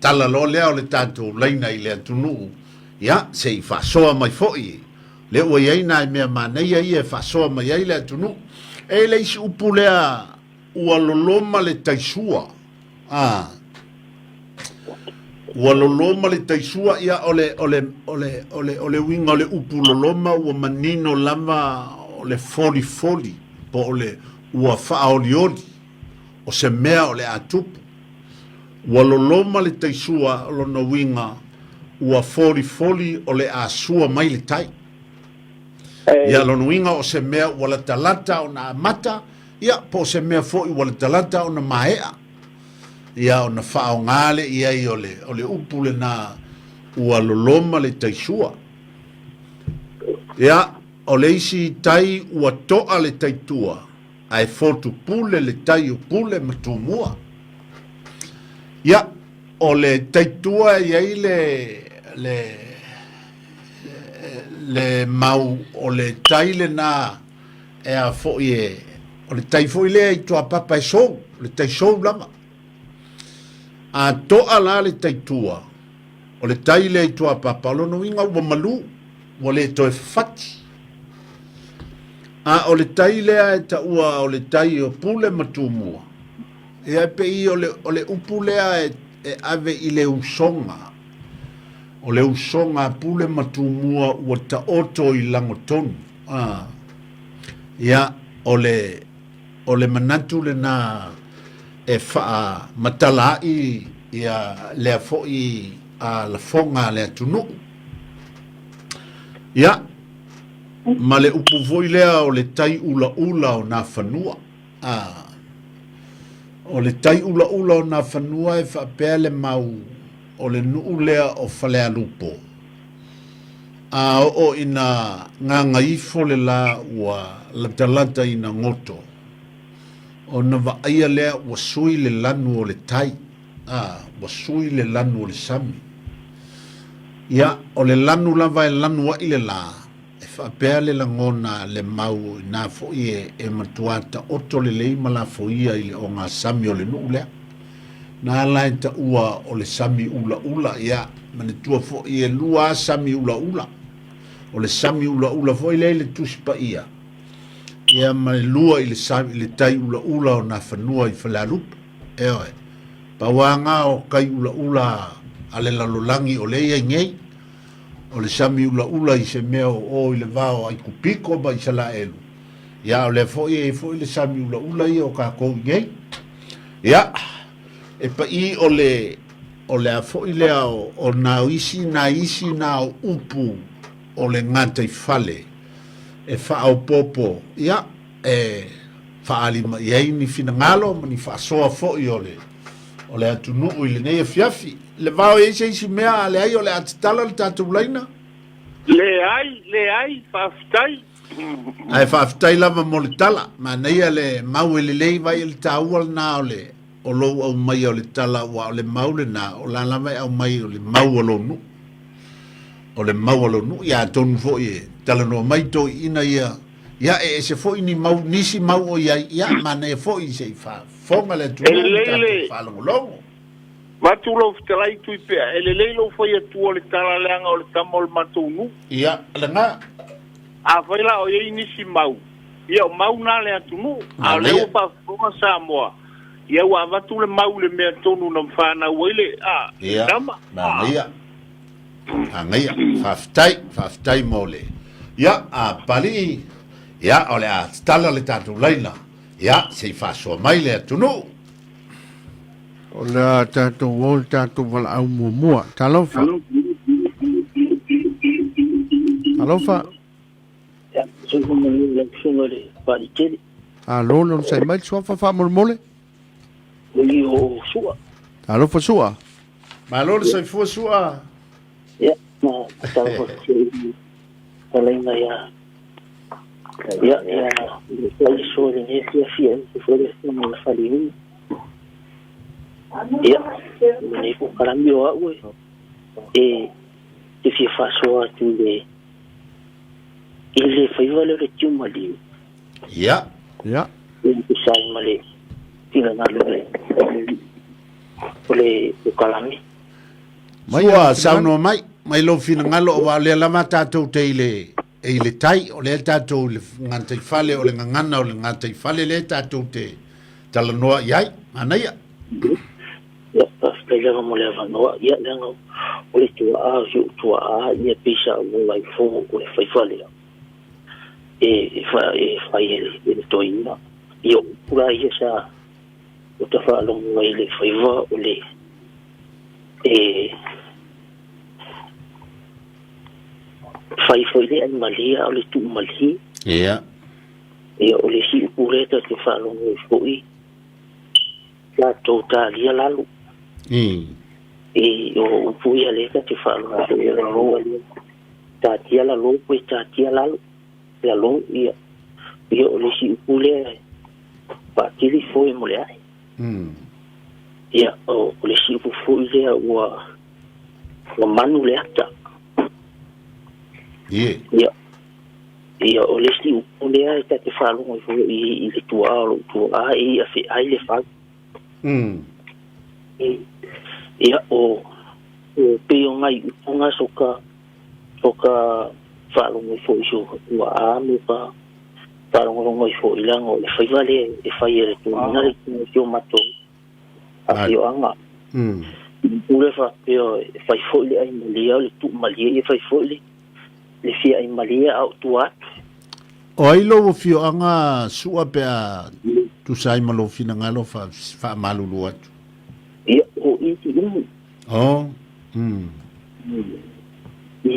tala loa lea o le tatou laina i le atunuu, ia, se i faasoa mai foi, lea ua i ai nai mea manaia ia e faasoa mai ai le atunuu. E le isi upu lea ua loloma le taisua, a, ua loloma le taisua, ia, o le, o le, o le, o le, o le uiga o le upu loloma ua manino lava o le folifoli, po o le ua faaolioli. o se mea o le a tupu. Ua loloma le taisua, o lona uiga, ua folifoli o le a sua mai le tai. Ia, lona uiga o se mea ua latalata ona amata, ia, po o se mea foi ua latalata ona maea. Ia, ona faaaoga lea i ai o le, o le upu lena, ua loloma le taisua. Ia, o le isi tai ua toa le taitua, ae fotu pule le tai o Pule ma Tumua. Ia, o le taitua e i ai le, le, le mau o le tai lena e a foi e, o le tai foi lea i tuapapa e sou, le tai sou lava. A to'a la le tai tua, o le tai lea i Tuapapa, o lona uiga ua malu, ua le toe fafati. A o le tai lea e taua o le tai o Pule ma Tumua, ia e pei o le, o le upu lea e, e ave i le usoga, o le usoga a Pule ma Tumua ua taoto i lagotonu. A, ia, o le, O le manatu lena e faamatala ai ia lea foi a lafoga a le atunuu. Ia, ma le upu foi lea o le tai ulaula o Nafanua. A, o le tai ulaula o Nafanua e faapea le mau o le nuu lea o Falealupo. A oo ina gagaifo le lā ua latalata ina goto, ona vaaia lea ua sui le lanu o le tai, a, ua sui le lanu o le sami. Ia, o le lanu lava e lanu ai le lā, e faapea le lagona a le mau o inā foi e, e matuā taoto lelei ma lafoia i le ogasami o le nuu lea. Na ala e taua o le sami ulaula, ia, manatua foi e lua a sami ulaula. O le sami ulaula foi lea i le Tusi Paia, ia ma le lua i le, sami, i le tai ulaula o Nafanua i Falealupo. Ioe. Pau lava na o tai ulaula a le lalolagi o lea e i ai nei. O le sami ulaula i se mea o o i le va o Aikupiko ma Isalaelu, ia a o lea foi e i ai foi le sami ulaula ia o tatou i nei. Ia, e paʻī o le, o le a foi lea o, o nā isi, nā isi nā o upu o le gataifale e faaopoopo, ia, e faaali mai ai ni finagalo ma ni faasoa foi o le, o le atunuu i lenei afiafi. Le vao e i ai se isi mea, a leai o le a tatala le tatou laina. Leai, leai, faafetai. Ae faafetai lava mo le tala. Manaia le mau e lelei vai le taua lena o le o lou aumaia o le tala aua o le mau lena o la lava e aumai o le mau a lou nuu. O le mau a lou nuu ia atonu foi e talanoa mai toeaiina ia ia e ese foi ni mau nisi mau o i ai ia manaia foi se i faafofoga le E atunuu ma lelei tatou le faalogologo. Vaeatu lou fetalai Tuipea, e lelei lou fai atu o le tala leaga o le tama o le matou nuu. Ia lena. Afai la o i ai nisi mau, ia o mau na a le atunuu, a o lea Manaia. ua faafofoga Samoa, ia ua avatu le mau i le mea tonu na fanau ai le, a, le Ia, tama. A. manaia. Manaia. Faafetai, faafetai mo le. Ia, a Papalii, ia, o le a tatala le tatou laina, ia, se i faasoa mai le atunuu. O le a tatou o le tatou valaau muamua. Talofa. Talofa. Ia, soifua manuia i lau Susuga i le Palikele. Alo, le onosai mai le suafa faamolemole. O i o Sua. Talofa Sua. Malo le soifua Sua. Ia, ma talofa i talaiga ia ia ia le so le ne fia fia e fo le fia ma fali u. Ia, le ko kalami o au e e te fia faasoa atu i le i le faiva lea o le tiumaliu. Ia. Ia. E tusa ai ma le finagalo o le o le kalami. Mai Sua, saunoa mai, mai lou finagalo, aua o lea lava tatou te i le, e i le tai, o lea tatou i le gataifale, o le gagana o le gataifale lea tatou te talanoa i ai. Manaia. Ia, faafetai lava mo le avanoa. Ia, leaga o le tuaa, o si ou tuaa, ia pei sa ou ola ai fo o le faiva lea e, e, fa, e fai e le, e le toeaina. Ia, o upu la ia sa o ta faalogo ai i le faiva o le e fai foi le ai malie a o le tuu malie. Ia. Ia, o le isi upu lea ta te faalogo ai foi, tatou talia lalo. E, o upu ia lea ta te faalogo foi o lalo, tatia lalo pe tatia lalo, lalo, ia. Ia, o le isi upu lea e faatili foe mo le ae. Ia, o le isi upu foi lea ua, ua manu le ata. Ie. Ia, ia o le isi upu lea e ta te faalogo ai foi i, i le tuaa o lou tuaa e ia feai le fau. E, Ia, o, o pei o ngai upu so ka, so ka faalogo ai foi i si o tuaa ma ka faalogologo ai foi leaga o le faiva lea e fai e le toeaina le itu o si o matou afioaga. Upu lea faapea e fai foi le ai malie o le tuu malie, e fai foi le le fia ai malie a o tua atu. O ai lou afioaga Su'a pe a tusa ai ma lou finagalo faamalulu atu? Ia, o i Siumu. Oh. I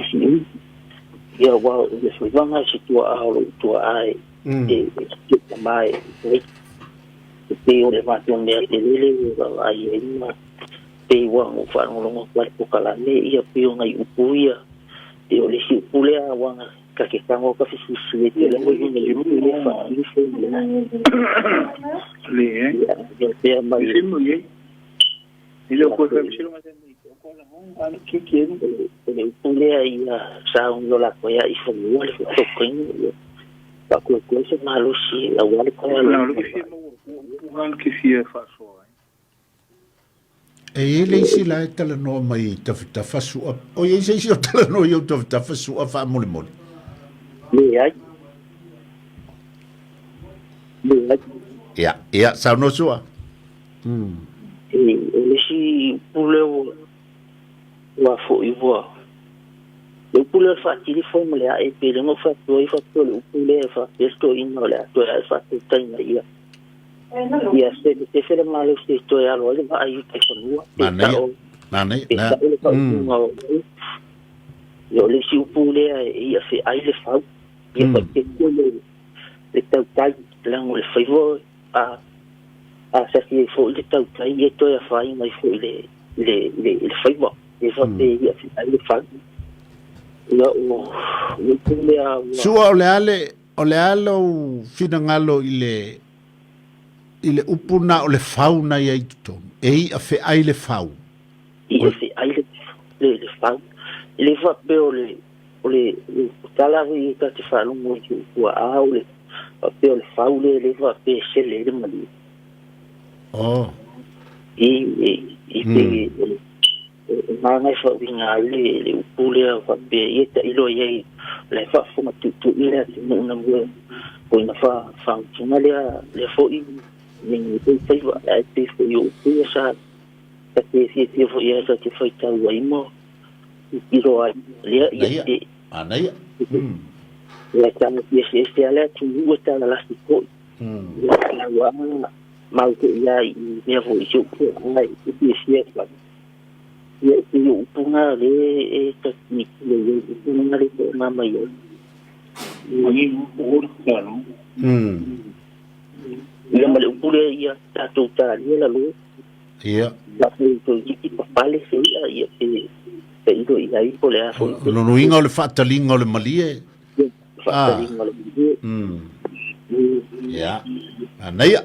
Siumu. Ia, aua o le faivaga i se tuaa o lou tuaa e e e ma e e e pei o le matou mea tele le ua vaavaai ai ma pei ua ou faalogologo atu ai i le polokalame ia pei o nai upu ia pei o le isi upu lea aua na ta te tago ka fesilisili ai tele mo i le upu lea faatili foi ma le Le ia pea mai o le upu lea ia sauni o latou ia i fanua le faataukaina ia faakoekoe se malosi aua le toe alo. E i ai le isi la e talanoa mai i tafatafa sua. O i ai se isi o talanoa i ou tafatafa sua faamolemole? Leai. Leai. Ia, ia, saunoa sua. E, o le isi upu lea ua, ua foi ua, le upu lea o le faatili foi ma le ae, pe le na ou faapea ai faapea o le upu lea e faapea le toeaina o le a toe ae faatautaiga ia. Ia se sefe le malosi e toe alo ai le vaa i uta i fanua. Pe Manaia. sao, Manaia. pe Na. sao le faaupuga o ia o le isi upu lea e ia feai le fau. Ia faitetia le, le tautai, leaga o le faiva a, a sasi ai foi le tautai, ia toe afaina ai foi le, le, le, le faiva. E faapea ia feai le fau. Ia o le upu lea ua, Sua o le a le o le a lou finagalo i le i le upu na o le fau na i ai i totonu, e i'a fe'ai le fau. I'a fe'ai le, le, le fau. E le faapea o le, o le, le tala foi ta te faalogo i si ou tuaa o le faapea o le fau lea le faapea e sele ai le malie. Oh. I, i, i pe, o le, e maga e faauiga ai le, le upu lea faapea ia tailo i ai o la e faafofoga tuutuui le atunuu na mua foi na fa, faamatuna lea, lea foi nei foi faiva ae pei foi o upu ia sa ta te fiafia foi ia ta te faitau ai ma tilotilo ai lea ia Manaia. te Manaia. Ia tala eseese lava le atunuu e talalasi foi. Ia ua mau foi ia i mea foi i si ou tuaa e fiafia atu ai. Ia e pei o upu na lea e ta tilotilo i ai, upu na lea e toaga mai ai. Ia ma le upu lea ia tatou talia lalo. Ia. Faapea toeitiiti papale se i'a ia pe tailo i ai po o le a foi. O lona uiga o le faataliga o le malie. Ia, faataliga o le malie. Ia. Manaia.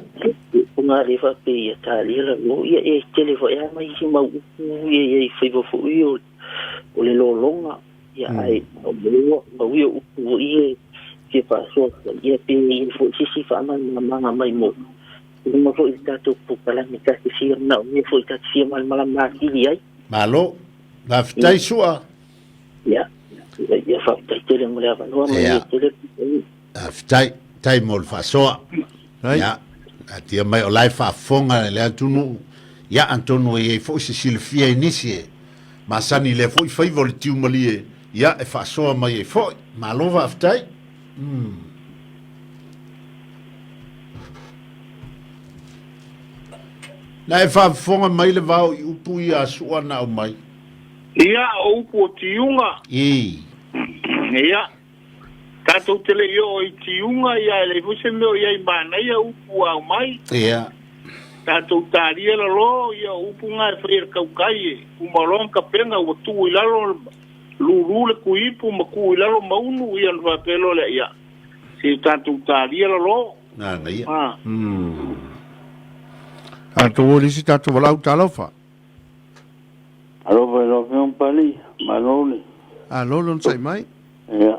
Upu lea faapea ia talia lalo. Ia e tele foi lava ma isi mau upu ia i ai faiva foi o o le lologa. Ia ae o lea ua pau ia upu foi ia e fia faasoa ia pe i ai foi se isi faamalamalamaga mai mo luma foi i le tatou polokalame ta te fia manaomia foi ta te fia malamalama atili ai. Malo. Faafetai Sua. Ia, ia faafetai tele mo le avanoa manuia tele. Faafetai, tai mo le faasoa. Ia, atia mai o la e faafofoga le atunuu. Ia, atonu e i ai foi se silafia i nisi e masani i lea foi faiva o le tiu malie, ia, e faasoa mai ai foi. Malo faafetai. Na e faafofoga mai le vao i upu ia a Sua na aumai. Ia, o upu o tiuga. Ii. Ia, tatou te le i oo i tiuga, ia e leai foi se mea o i ai manaia upu ua aumai. Ia. Tatou talia lalo, ia o upu na e fai e le tautai e uma loa ona tapena ua tuu i lalo lulu le tuiipu ma tuu i lalo maunu, ia ona faapea loa lea, ia, se i tatou talia lalo. Manaia. Ah. Tatou o i le isi tatou valaau talofa. Alofa i lau Afioga Papalii, malo le. Alo le onosai mai. Ia.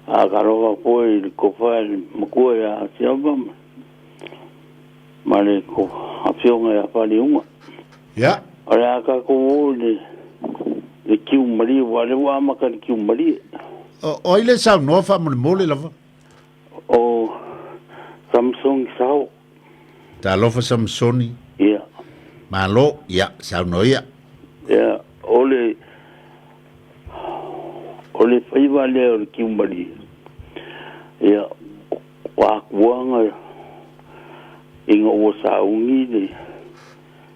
A ka alofa foi i le tofa i le matua ia Siama ma le afioga ia Faliuga. Ia. O le a tatou o i le le kiumalie aua o lea ua amata i le kiumalie. O, o ai le saunoa faamolemole lava? O Samsoni Sao. Talofa Samsoni. Ia. Malo, ia, saunoa ia. Ia, o le o le faiva lea o le kiumalie, ia, o akuaga ina ua sauni le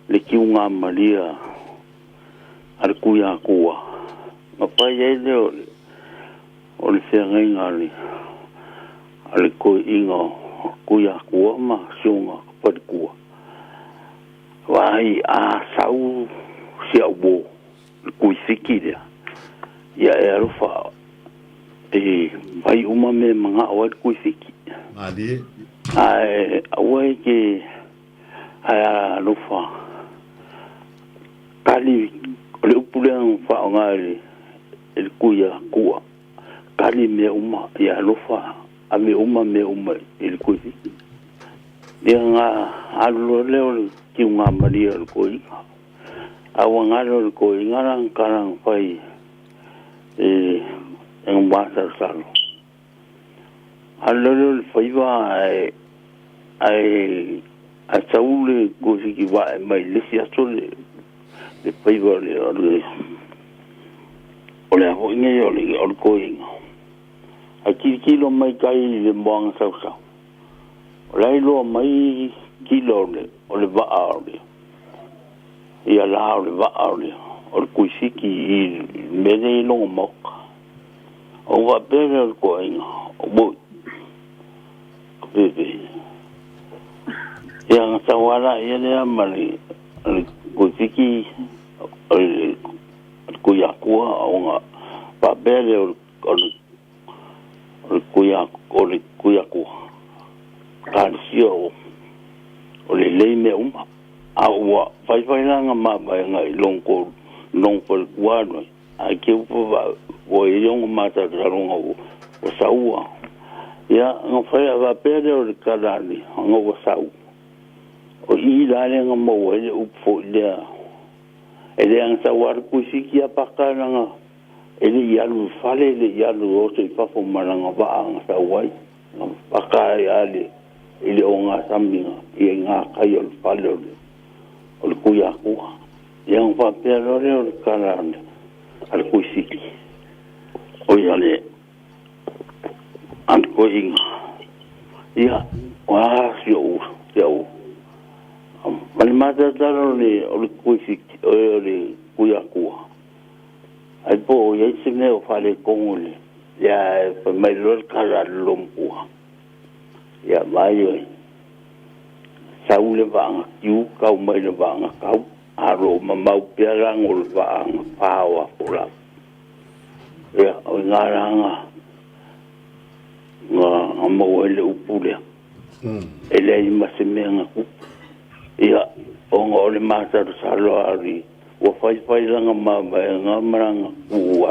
le kiugamalie a le Tuiatua, na fai ai lea o le o le feagaiga a le a le toeaina o Tuiatua ma si ona faletua. Vaai a sau si au uo le Tuifiki lea, ia e alofa e fai uma mea e manao ai le Tuifiki. Malie. Ae aua e te ae alofa kali o le upu lea na faaaoga e le e le Tuiatua, kali mea uma ia alofa ave uma mea uma i le Tuifiki. Ia na alu loa lea o le tiugamalie o le toeaina. A ua galo le toeaina la na tala na fai e e masalosalo. Alu loa lea o le faiva ae ae ae sau le Tuifiki vae mai le isi aso le le faiva o le o le o le a foi nei o le o le toeaina. Ae tilotilo mai tai i le moana sausau, o la e iloa mai kila o le o le vaa o le ia la o le vaa o le o le Tuifiki i le mea lea i lona maota. Ona ou faapea lea o le toeaina, oi, ka pepe. Ia na sau lava laia lea ma le le Tuifiki o le Tuiatua ona faapea lea o le o le o le kuia o le Tuiatua talosia o o lelei mea uma a ua faifai la na mavaega i lona tolu lona faletua alu ai ae te upa ua i ai ona masalosaloga ua ua saua ia na fai a faapea lea o le tala a le ona ua sau o i la lea na maua ai le upu foi lea e le agasau lava le Tuifiki a paka lana E le i alu i fale, e le i alu oso i fafo ma lana vaa na sau ai, na paka ai a le i le ogasami i ngā kai o le fale o le o le Tuiatua. Ia ona faapea loa lea o le tala a le a le Tuifiki, oi a le a le toeaina, ia, o a si ou si au ma le matatala o le o le Tuifiki o le Tuiatua. Ai po o i ai se mea o faaletonu i le ia ae fai mai loa le tala a le loomatua, ia vaai oe, sau le vaa tiu tau mai le vaa tau, a o lo o mamau pea lago o le vaa pā o Afolau. Ia, o i ina la na, na maua ai le upu lea. E leai ma se mea na tupu. Ia, ona o le masalosalo lava o le Ua faifai lana mavaega ma lana tu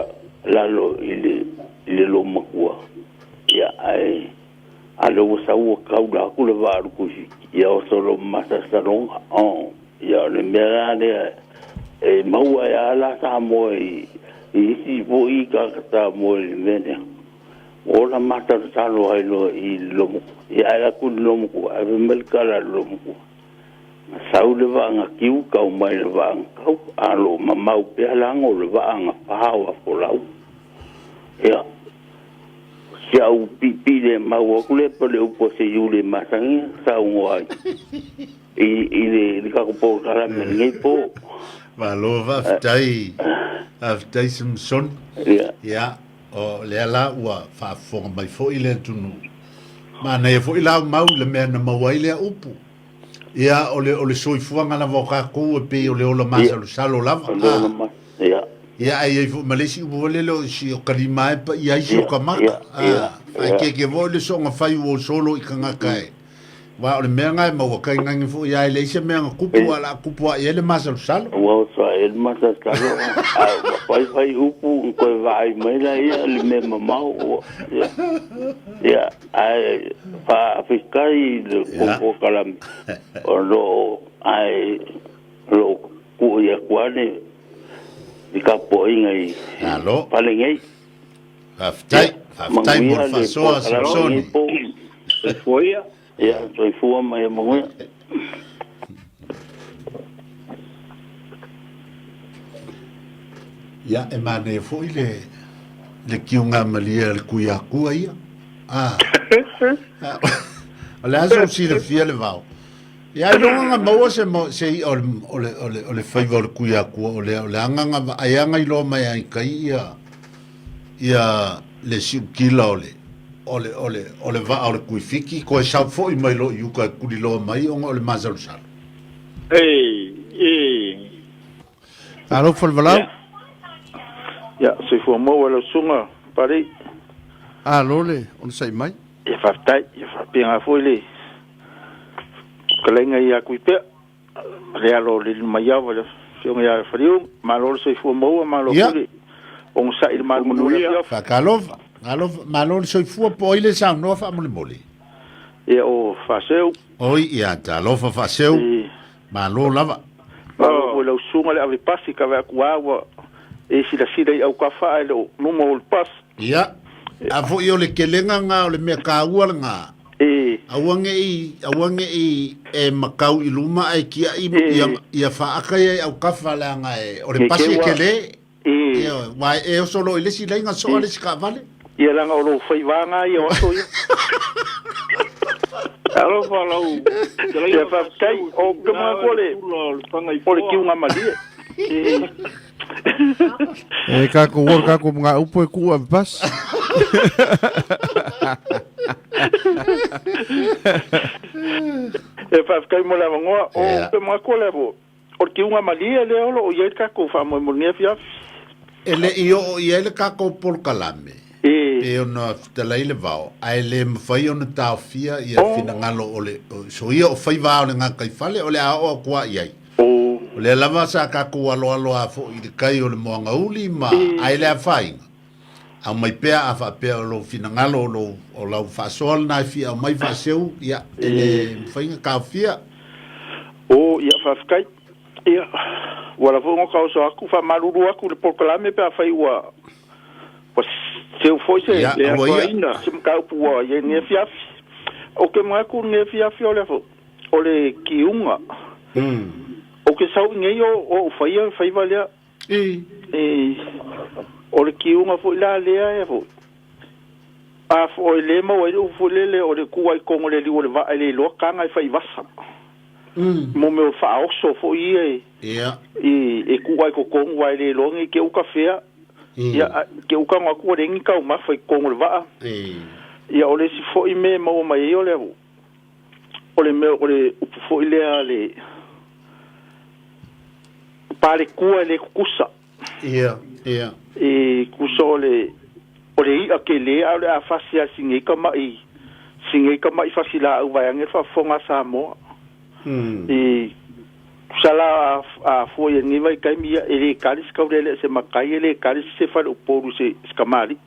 lalo i le i le loomatua, ia ae a lea ua sau ua taula atu le vaa o le Tuifiti, ia oso loa ma masalosaloga. Oh, ia o le mea la lea e maua ai lava la Samoa i i isi foi tagata Samoa i le mea lea. Ua ola masalosalo ai loa i le loomatua. Ia ae alu atu i le loomatua, ae fai mai le tala a le loomatua, Na sau le vaa na tiu, kau mai le vaa na kau, a lo o mamau pea lago o le vaa na pā o Afolau. Ia, o si au piipii le mau atu lea pe o le upu a se Iuli e masani ona saunoa ai i, i le, i le tatou polokalame i lenei po. Malo faafetai, faafetai Samson. Ia. Ia, o lea la ua faafofoga mai foi le atunuu. Manaia foi la au mau i le mea na maua ai lea upu. Ia, o le, o le soifuaga lava o tatou e pei o le ola masalosalo lava. O le ola ma, ia. Ia, ae i ai foi ma le isi upu foi lele o si o ka lima e paia ai si o ka maka. Ia, ia. Faaeteete foi le soona fai ua solo i tagata e. Aua o le mea na e maua kainagi foi lava e leai se mea na tupu a o le a tupu lava i ai le masalosalo. Ua oso ae ai le masalosalo, a ua faifai upu ona toe vaai mai laia i le mea mamao ua, ia. Ia, ae faafetai i le polokalame o lo o, ae o lo o. kuʻu atu ane i tapuaiga i Malo. pale nei. Faafetai, Ia, faafetai mo manuia le le faasoa polokalame Samsoni. lenei po. Soifua ia. Ia, soifua ma ia manuia. Ia, e manaia foi le le kiugamalie a le Tuiakua ia. Ah. O le a sou silafia le vao. Ia, ailoga na maua se se i'a o le o le o le o le faiva o le Tuiakua o le o le aga na vaai aga iloa mai ai kai ia ia le siukila o le o le o le o le vaa o le Tuifiti toe sau foi mai loa i uka e tuliloa mai ona o le masalosalo. E, e. Alofa le valaau. Ia, soifua maua lau susuga Papalii. Alo le onosai mai. Ia faafetai, ia faapena foi le fetalaiga ia Tuipea ma le alo o le Limaiava le afioga ia Faliu. Malo le soifua maua, malo foi le onosai i le malu manuia le afiafi. Faatalofa, alofa, malo le soifua po o ai le saunoa faamolemole. Ia o Faaseu. Oi, ia talofa Faaseu. Malo lava. Malo foi lau susuga le ave pasi ka vaai atu a ua e silasila i autafa ae le o numa o le pasi. Ia, a foi o le kelega nga o le mea taua lena, aua ne i, aua ne i e matau i luma ae tiai ia, ia faata ia i autafa leaga e, o le pasi e kele, ioe, aua e oso loa i le isi laina soa le isi taavale. Ia leaga o lou faiva nga ia o aso ia. Alofa lau Ia faafetai o ke manatu o le o le kiuga malie. E kako o kako mga upo e ku avpas. E faafetai mo le avanoa o ke manatu o le o le kiuga malie lea o lo o i ai le tatou faamoemoe i lenei afiafi. E le i oo i ai le tatou polokalame, pei ona fetalai le vao, ae le mafai ona taofia ia finagalo o le soia o faiva o le gataifale o le a oo atu lava i ai. O lea lava sa tatou aloalo a foi i le kai o le moangauli ma ae le afaina. Aumai pea a faapea o lou finagalo o lou o lau faasoa lena e fia aumai faaseu, ia, e le mafai ona taofia. O, ia, faafetai. Ia, ua lava foi ona taoso atu, faamalulu atu i le polokalame pe afai ua ua seu foi se Ia, aua ia. se mataupu ua i ai lenei afiafi. Ou te manatu i lenei afiafi o le o le kiuga. Ou te sau i nei o o ou faia le faiva lea. E, o le kiuga foi la lea e foi. A foi le maua ai le upu foi lele o le tuu ai i totonu o le liu o le vaa e le iloa taga e fai vasa. Mo mea o faaoso foi ia e, e, e tuu ai i totonu aua e le iloa ne i te i ua tafea. Ia, te i ua tago atu ua leai ni taumafa i totonu o le vaa. Ia, o le isi foi mea e maua mai ai o le, o le mea o le upu foi lea a le paletua e le tutusa. Ia, ia. E tusa o le o le i'a tele a o le a fasi a si nei tama'i si nei tama'i fasi laau vaeane le faafofoga a Samoa. E tusa la a fua i lenei vaitaimi ia e le kali se taulele'e se matai e le kali se faleupolu i se se kamali'i.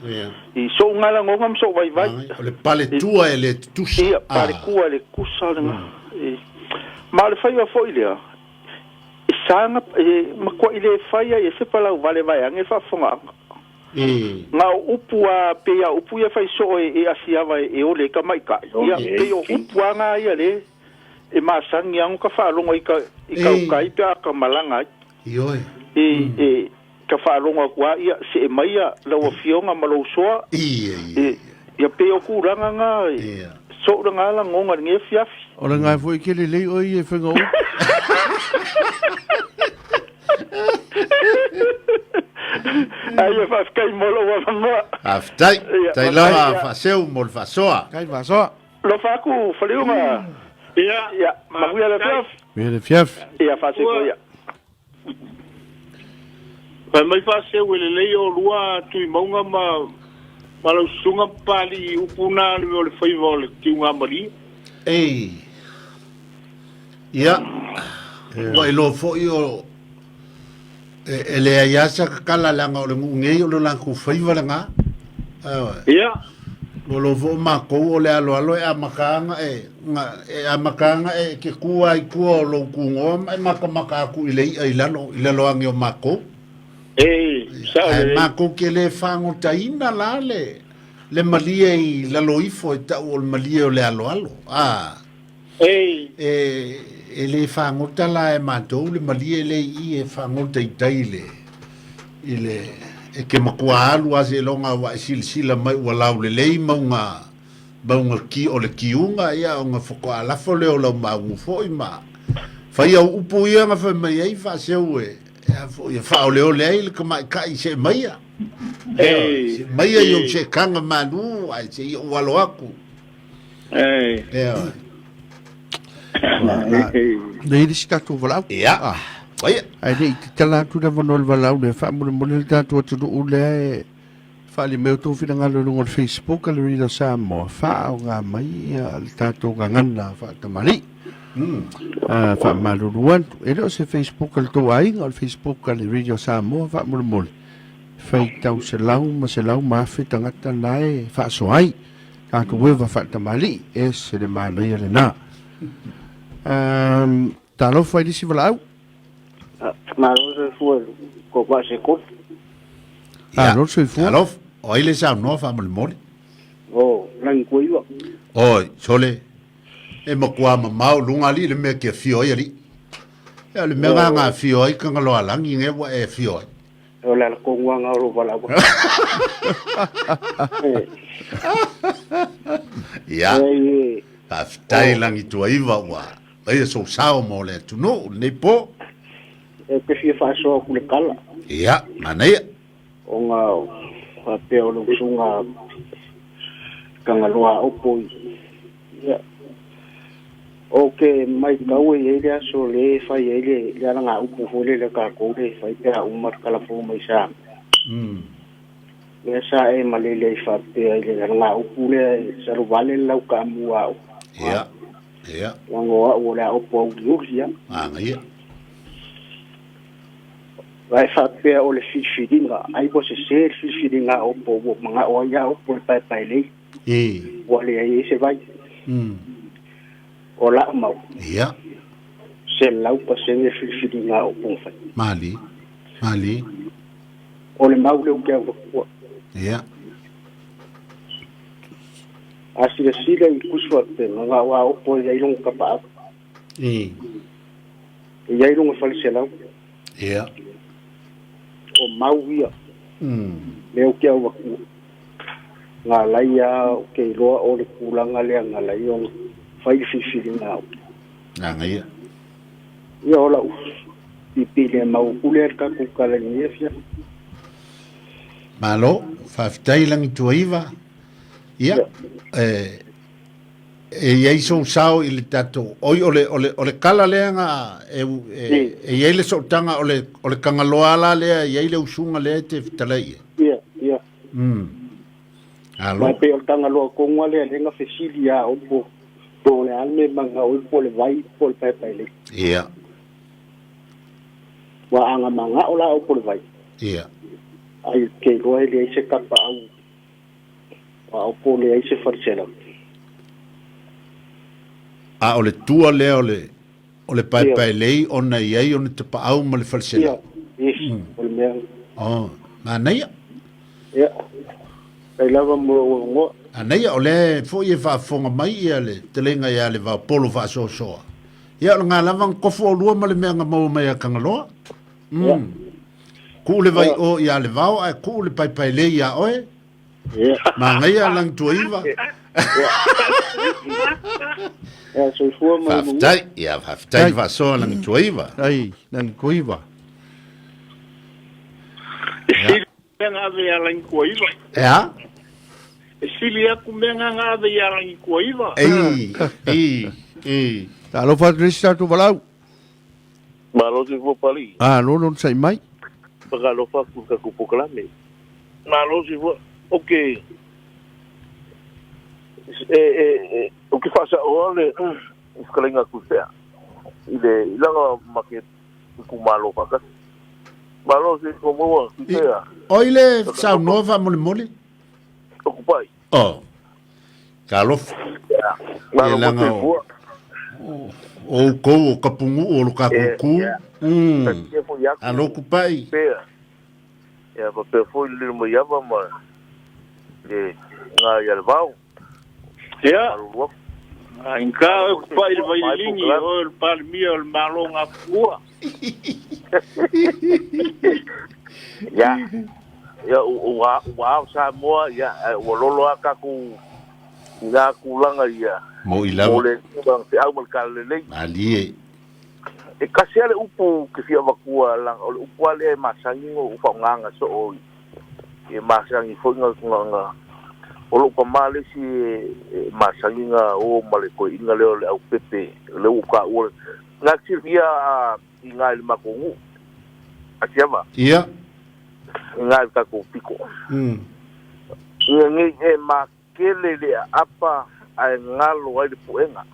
Ia. I so'u galagona ma so'u vaivai. O le paletua e le tutusa. Ia, paletua e le tutusa lena. Ma o le faiva foi lea, e saga, e matuai le fai ai e se palau vale vaeane le faafofogaaga. Na o upu a, pei a upu ia fai soo e, e asiava e, e ole ai tamaitai. Ia, pei o upu a na ia le, e masani a no ka faalogo i ka, i kaukai pe a ka malaga ai. Ioe. E, e, ka faalogo atu a, ia, see mai ia lau afioga ma lou soa. Ia, ia, E, ia pei o tulaga na, e, sou lena lagona i lenei afiafi. O le gae foi ke lelei oe ia e whainga upu. Ai ia faafetai mo lou avanoa. Faafetai. Ia, Tai faafetai, lava ia. faaseu mo le faasoa. Kai faasoa. Lofa atu Faliuga. Ia, Ia, manuia le afiafi. Manuia le afiafi. Ia, faaseu ia. Fai mai faaseu e lelei o lua Tuimauga ma ma lau susuga Papalii i upu na le mea o le faiva o le tiugamalie. Ei. Ia, ua iloa foi o e, e leai lava sa tatala leaga o le nuu nei o le latou faiva lena. Ioe. Ia. Ua iloa foi makou o le aloalo e amata ana e, e amata ana e ke ku lava i tua o lou tugoa ma e matamata atu i le i'a i lalo, i lalo ane o makou. E, sao Ae lelei. makou te le fagotaina la le, le malie i lalo ifo e ta'u o le malie o le aloalo. A, E. e, e le fagota la e matou le malie lea i i e fagota i tai i le, i le, e te matua alu lava seiloga ua e silasila mai ua laulelei mauga, mauga ki, o le kiuga, ia ona faatoa lafo lea o lau maugu foi ma fai au upu ia na fai mai ai faaseu e, e a foi, e faaoleole ai le tamaitai see maia. Ei, See maia i ou ei. seetaga malu ae se i ou alo atu. Ei. Ioe. Nei le isi tatou valaau. Ia. Ah. Faia. Ae le i tatala atu le avanoa i le valaau lea, faamolemole le tatou atunuu lea e faaali mai outou finagalo i luga o le Facebook a le Radio Samoa, faaaoga mai ia le tatou gagana faatamalii. Ah, faamalulu atu, e le o se Facebook a le tou aiga, o le Facebook a le Radio Samoa, faamolemole. Faitau selau ma selau ma afe tagata na e faasoa ai. Tatou eva faatamalii, ese le manaia lena. Um, talofa i lisi valaau. Malo soifua i ko vaa se kofi. Ah, lo soifua. Talofa. O ai le saunoa faamolemole? O, langi kua iwa. Oi, sole. E matua mamao luga alii le mea e te afio ai alii. Ia o le mea na afio ai Tagaloalagi nei ua e afio ai. O le ala koguaga o lou valaau. Ia. Faafetai Lagituaiva ua faia sou sao mo le atunuu lenei po. E te fia faasoa atu le tala. Ia, manaia. Ona faapea o le usuga Tagaloa Aopo i ia. Ou te matau e i ai le aso lea e fai ai le, le alagaupu foi lele a tatou lea e fai pe a uma le kalafou mai Samoa. Lea sa e malele ai faapea i le alagaupu lea e saluvale le lau taamu a Aopo. Ia, ia. Leaga o au o le Aopo auliuli ia. Manaia. Ae faapea o le filifiliga, ai ua sese le filifiliga a Aopo ua manao ai Aopo i le paepaelei. E. Ua leai ai se vai. O la'u mau. Ia. 100% filifiliga a Aopo na fai. Malie. Malie. O le mau lea ou te auvatua. Ia. A silasila i tusi faapena, na o Aopo e i ai lona tapaau. E. E i ai lona faleselau. Ia. O mau ia. Lea ou te auvatua. Na alai a ou te iloa o le tulaga lea na alai ona fai le filifiliga a Aopo. Manaia. Ia o la'u piipii le mau atu lea i le tatou tala i lenei afiafi. Malo, faafetai Lagituaiva. Ia, e, e i ai sou sao i le tatou, oi o le, o le, o le kala lea na e, e, e i ai le sootaga o le, o le Tagaloa la lea e i ai le usuga lea e te fetalai i ai. Ia, ia. Alo. Mai pei o le Tagaloa tonu lava lea lea na fesili ia Aopo po o le a le mea e manao ai po o le vai po o le paepaelei. Ia. Ua aga manao la Aopo i le vai. Ia. Ai ke iloa e leai se tapaau a Aopo leai se faleselau. A o le tua lea o le o le paepaelei ona e i ai ona tapaau ma le faleselau. Ia, yes, o le mea. Oh, manaia. Ia, faafetai lava mo lou avanoa. Manaia, o lea foi e faafofoga mai ia le fetalaiga ia Levaopolo faasoasoa. Ia, o lena lava na tofu oulua ma le mea na maua mai ia Tagaloa. Ia. Tuu le vai o ia Levao ae tuu le paepaelei ia oe. Ia. Manaia Lagituaiva. Ia, soifua ma ia manuia. Faafetai. Ia, faafetai le faasoa Lagituaiva. Ai, Lagituaiva. E sili mea na ave ia Lagituaiva. E a? E sili atu mea na ave ia Lagituaiva. Ei, ei, ei. Talofa atu le isi tatou valaau. Malo soifua Papalii. Malo le onosai mai. Faatalofa atu i le tatou polokalame. Malo soifua. Ou te e e e ou te faasaoa le fetalaiga a Tuifea i le i lana ma ke itumalo faatasi. Malo soifua maua Tuifea. Oi le saunoa faamolemole. O Tupai. Oh. Talofa. Ia leaga o outou o kapunu'u o lo tatou tu. Alo Tupai. Ia faapea foi le lilo mai ava ma le ga ia le vao. Ia, inka oe Kupai le Vaililigi, o oe o le Palemia o le Malo Gafua. Ia, ia ua ua ao Samoa, ia ua lolo lava tatou i na tulaga ia. Mo'i lava. Mo le tulaga feau ma le talalelei. Malie. E tasi lava le upu ou te fia avatua leaga o le upu lava lea e masani ona ou faaaogaina soo i e masani foi na na o lou tama le isi e masani na o ma le toeaina lea o le aupepe lea ua ou taua na te silafia i ina i le matou nuu Asiava. Ia. I ina i le tatou pito. Ina nei e makele le aapa ae galo ai le puega.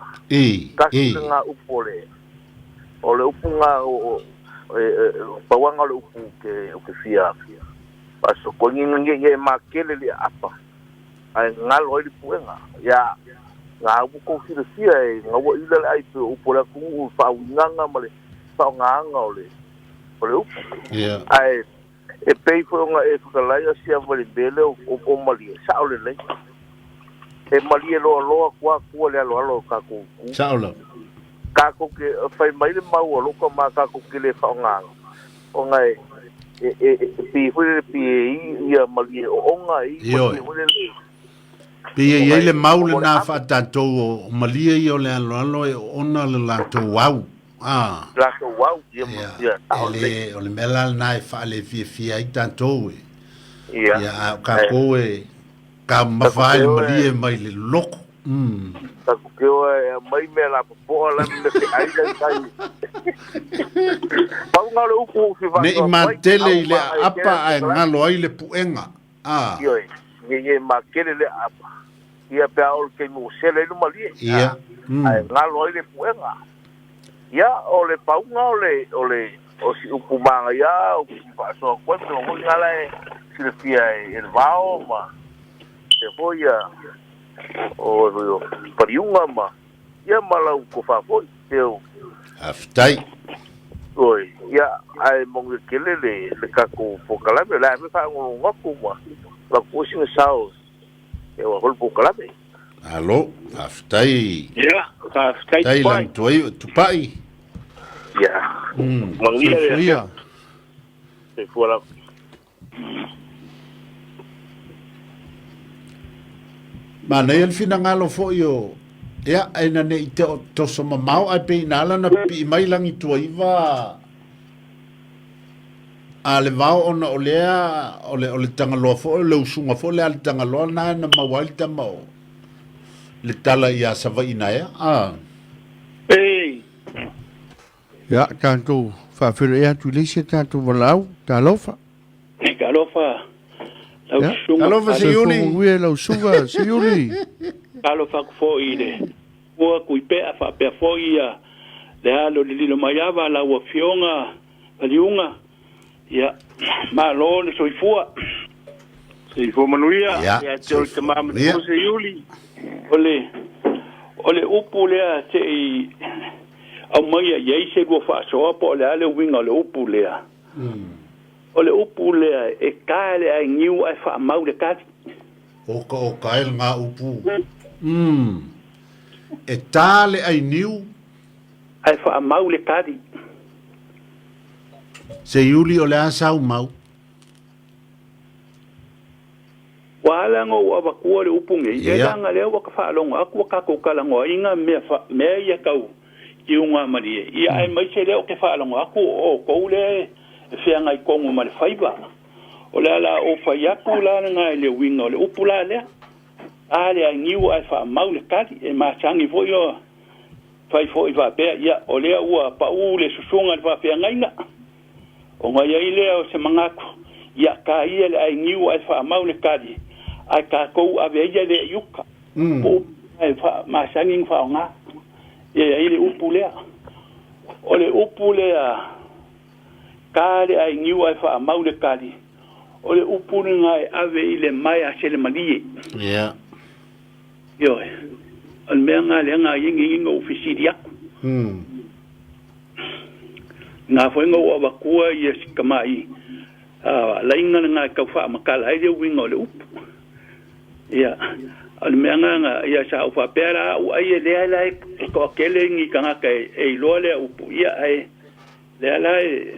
Tasi lena upu o le o le upu lena o pauaga o le upu ou te fia faasotoina ina nei e makele le aapa ae galo ai le puega. Ia, na ua tou silafia e gaua ila le ai pei o upu o le atunuu i le faauigaga ma le faaaogaina o le o le upu. Ae e pei foi ona e fetalai a siava i le mea lea o malie, sao lelei. E malie loaloa atu lava tua le aloalo o tatou itu. Sao lava. Tatou te fai mai le mau a lou tama tatou te le faaaogaina ona e e e pei foi lele pei e i ia malie oona e i malie foi lele. Pei e i ai le mau lena faa-tatou o malie ia o le aloalo e oona le latou au. A. Latou au, ia, ia, e le, o le mea la lena e faalefiafia ai tatou e. Ia. Ia, a o tatou e taumamafa ai le malie mai le loko. Taku ke oe e aumai mea lapopoa la me feai la i tai. Pau na o le upu ou fia Ne i faasoa atu ai, matele i le aapa ae galo ai le puega. A. Ioe, ne i e makele le aapa. Ia pe a oo i le taimi ua sele ai le malie. Ia. Ae galo ai le puega. Ia, o le pauga o le, o le, o si upu manaia ou te fia faasoa atu ai, pei foi lena la e silafia e le vao ma se foi ia o paliuga ma, ia ma lau tofa foi, teu. Faafetai. Oi, ia, ae manuia tele le, le tatou polokalame, o le a foi faalogologo atu ma avatu foi sina sao e oo ai foi le polokalame. Malo, faafetai. Ia, faafetai Tupai. Lagituai, Tupai. Ia, manuia le Soifua. Soifua lava. Manaia le finagalo foi o ia ina ne i toso mamao ae pei ina ala na pipii mai Lagituaiva a le vao ona o lea o le o le Tagaloa foi o le usuga foi lea a le Tagaloa lena na maua ai le tama o le tala ia Savaii naea a. Ei. Ia, tatou faafeiloai atu i le isi a tatou valaau. Talofa. Talofa lau susuga. Talofa Siuli. Soifua manuia lau susuga Siuli. Talofa atu foi i le Ua kuipea faapea foi ia le alo le lilo mai ava lau afioga Paliuga ia malo le soifua. Soifua manuia ia te oe tama matua Seiuli. O le o le upu lea se i aumaia i ai se lua faasoa po o le a le uiga o le upu lea. O le upu lea e ta le ainiu ae faamau le tali. Okaoka ai lena upu. Umm. E ta le ai niu. Ae faamau le tali. Seiuli o le a sau mau. Ua ala ona ou avatua le upu nei, e leaga lea ua ka faalogo atu ua tatou talanoaina mea mea ia tau kiuga malie, ia aemaise lea ou te faalogo atu o outou lea e feagai tonu ma le faiva. O le ala ou fai atu la lena i le uiga o le upu la lea, a le aniu ae faamau le tali, e masani foi o fai foi faapea, ia, o lea ua pau le susuga i le faafeagaiga, ona i ai lea o se manatu, ia, ta ia le ainiu ae faamau le tali, ae tatou ave ia lea i uka. Po o upu e masani ona faaaoga, ia i ai le upu lea. O le upu lea. Ta le ainiu ae faamau le tali, o le upu lena e ave i le mae a Selemalie. Ia. Ioe. O le mea lena lea na i ai na ou fesili atu. Na foi na ou avatua ia si tamai laina lena e tau faamatala ai le uiga o le upu. Ia, o le mea lena na, ia sa ou faapea la au ai e lea la e toatele ni tagata e iloa lea upu, ia ae lea la e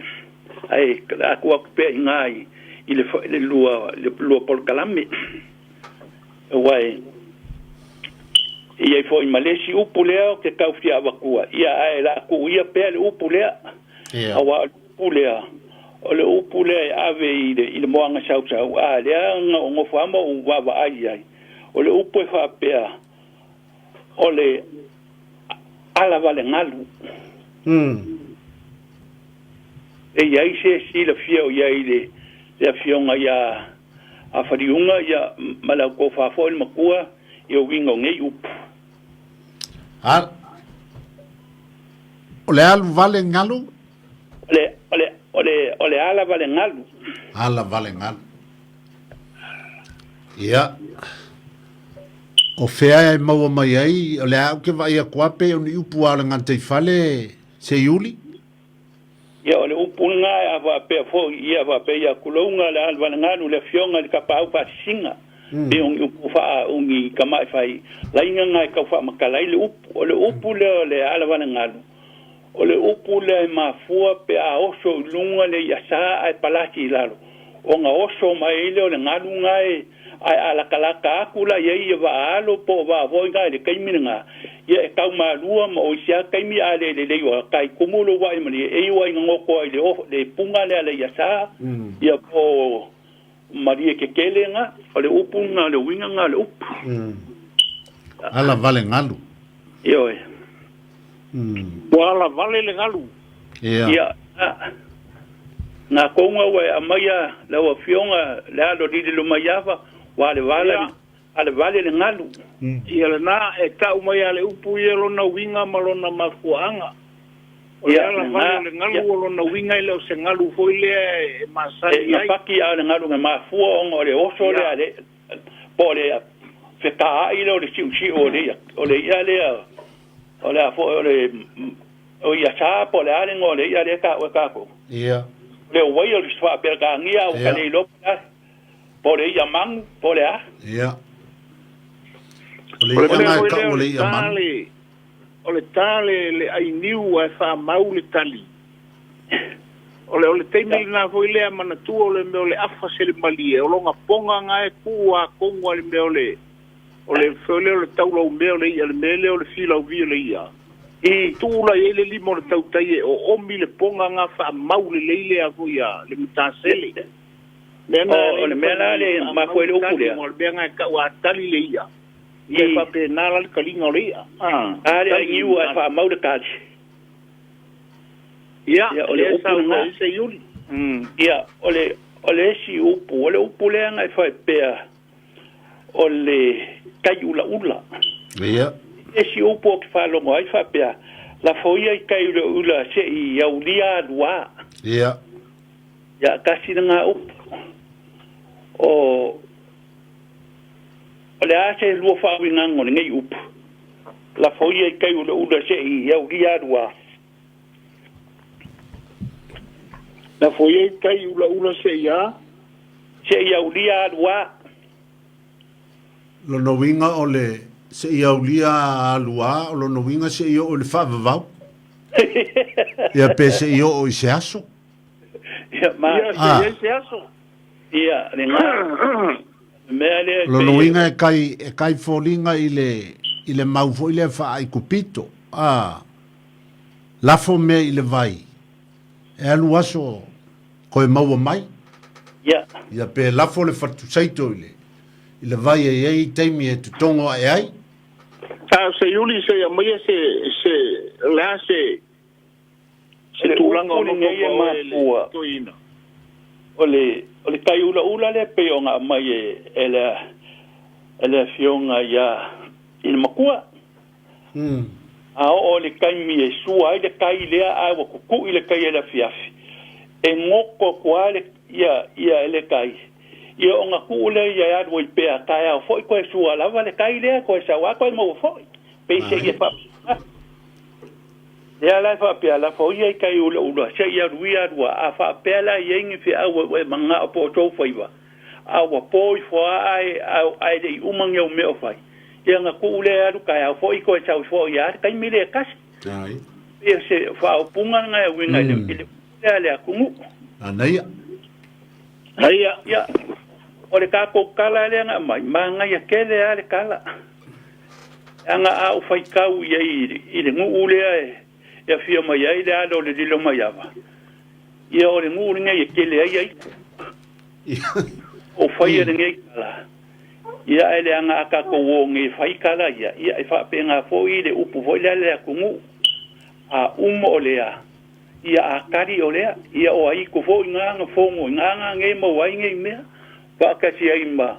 ae o le a tuu atu pea i ina i le lua polokalame. Aua e i ai foi ma le isi upu lea ou te tau fia avatua, ia ae o le a tuu ia pea le upu lea. Aua o le upu lea, o le upu lea e ave i le, i le moana sausau, a lea na ou nofo lava ma ou vaavaai i ai, o le upu e faapea, o le alavalegalu. E i ai se silafia o i ai i le, le Afioga ia a Faliuga, ia, ma le autofa foi le matua i uiga o nei upu. A, o le alu vale galu? O le, o le, o le, o le ala vale galu. Ala vale galu. Ia. O fea e maua mai ai, o le a ou ke vaai atu a pei o ni upu a o le gataifale Seiuli? Ia, o le upu lena a faapea foi, ia faapea ia tulouna le alualugalu le afioga i le tapaau faasisiga, pei o ni upu faa, o ni tamai fai laina na e tau faamatala ai le upu. O le upu lea o le alavalegalu, o le upu lea e mafua pe a oso i luga le i'a sa ae palasi i lalo, ona oso mai ai lea o le galu na e Ae a latalata atu la i ai ia vaa alo po o vaa foi na i le taimi lena, ia e tau malua ma o isi lava taimi a le lelei o tai tumu lou vaai malie e iu ai ina goto ai le le puna lea le iasa ia po o malie tetele na, o le upu lena o le uiga lena o le upu. Ala vale galu. Ioe. Ua ala vale le galu. Ia. Ia, na kouga ua e aumaia lau Afioga le alo lililo mai ava, ua ale vala, ale vale le galu. Ia lena, e tau mai a le upu ia lona uiga ma lona mafuaaga. O le ala vale o le galu o lona uiga e le o se galu foi lea e masani ai. E paki a o le galu na mafua ona o le oso lea le, po o le fetaai lea o le siusiu o le o le i'a lea, o le a foi o le o ia sa po o le a le igoa o le i'a lea e taua e tatou. Ia. Le uai o le faa-Peretania a ua ka le iloa po o le a, po o le i'a manu, po o le a. Ia. O le i'a na e tau o le i'a manu. O le ta le le ai niu ae faamau le tali. O le o le taimi lena foi lea manatua o le mea o le afa se le malie o lona poga na e tuu atonu a le mea o le o le foi lea o le taulaumea o le i'a le mea lea o le filauvi o le i'a. I tuu la i ai le lima o le tautai e oomi le poga na faamau lelei lea foi a le matasele. Mea na O le mea la le mafua i le upu lea. O le mea na e tau a tali le i'a. Ia e faapena la le taliga o le i'a. A le ai niu ae faamau le tali. Ia, o le upu lena. Se Iuli. Ia, o le, o le isi upu, o le upu lea na e faapea o le tai ulaula. Ia. Isi upu ou te faalogo ai faapea, lafo ia i tai ulaula se i aulia alua. Ia. Ia, tasi lena upu. O, O le a se lua faauigaga o lenei upu? Lafo ia i tai ulaula se i aulia alua. Lafo ia i tai ulaula se i a? Se i aulia alua. Lona uiga o le se i aulia alua, o lona uiga se i oo i le faavavau. Ia pe se i oo i se aso. Ia, ma. Ia, se i ai se aso. Ia, le mea lea e Lona uiga e kai, e kai foliga i le, i le mau foi lea faa-Aikupito, a, lafo mea i le vai, e alu aso toe maua mai. Ia. Ia pe lafo le fatusaito i le, i le vai e i ai taimi e totogo ae ai. A o se Iuli se i aumaia se, se, o le a se, Se tulaga o lenei e mafua toeaina. O le o le tai ulaula lea pei ona aumai e e le e le afioga ia i le matua. A oo i le taimi e sua ai le tai lea ae ua tutu'i le tai e le afiafi, e goto atu lava le ia ia e le tai. Ia ona tuu lea ia e alu ai pea, taeao foi toe sua lava le tai lea, toe sau lava toe maua foi. Pei seia faapena. Lea la e faapea, lafo ia i tai ulaula, se i alu ia alu a, a faapea la e i ai ni feau ua e manao po o tou faiva, a ua po ifo lava ae, ae le i uma ni au mea o fai, ia ona tuu lea e alu taeao foi toe sau foi lava le taimi lea e tasi. Ia se faaupuga lena e uiga i le, i le lea a le atunuu. Manaia. Ia, ia, o le tatou tala lea na aumai, manaia tele lava le tala. Leaga a ou faitau i ai i le nuu lea e afio mai ai le alo o le Lilomaiava, ia o le nuu lenei e tele ai aitu. Ou faia lenei tala, ia ae leaga a tatou o nei e fai tala ia, ia e faapena foi le upu foi lea a le atunuu, a uma o lea, ia a tali o lea, ia o aitu foi na na fono i na na nei maua ai nei mea, faatasi ai ma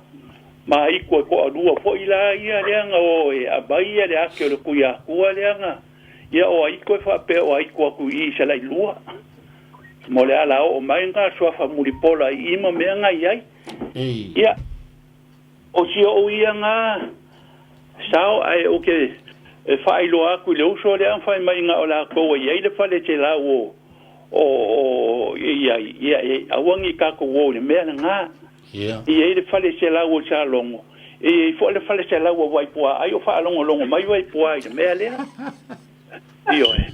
ma aitu e toalua foi la ia lea na o e aumai ia le ake o le Tuiatua lea na, ia o aitu e faapea o aitu atu i i Salailua. Mo le ala oo mai na suafa mulipola i i ma mea na i ai. Ia, o si ou ia na sao ae ou te e faailoa atu i le uso lea na fai mai na o latou e i ai le fale selau o o o e i ai, ia e aua ne i tatou o i le mea lena. Ia. E i ai le fale selau o Salogo, e i ai foi le fale selau o Vaipuā, ai o faalogologo mai Vaipuā i le mea lea. Ioe.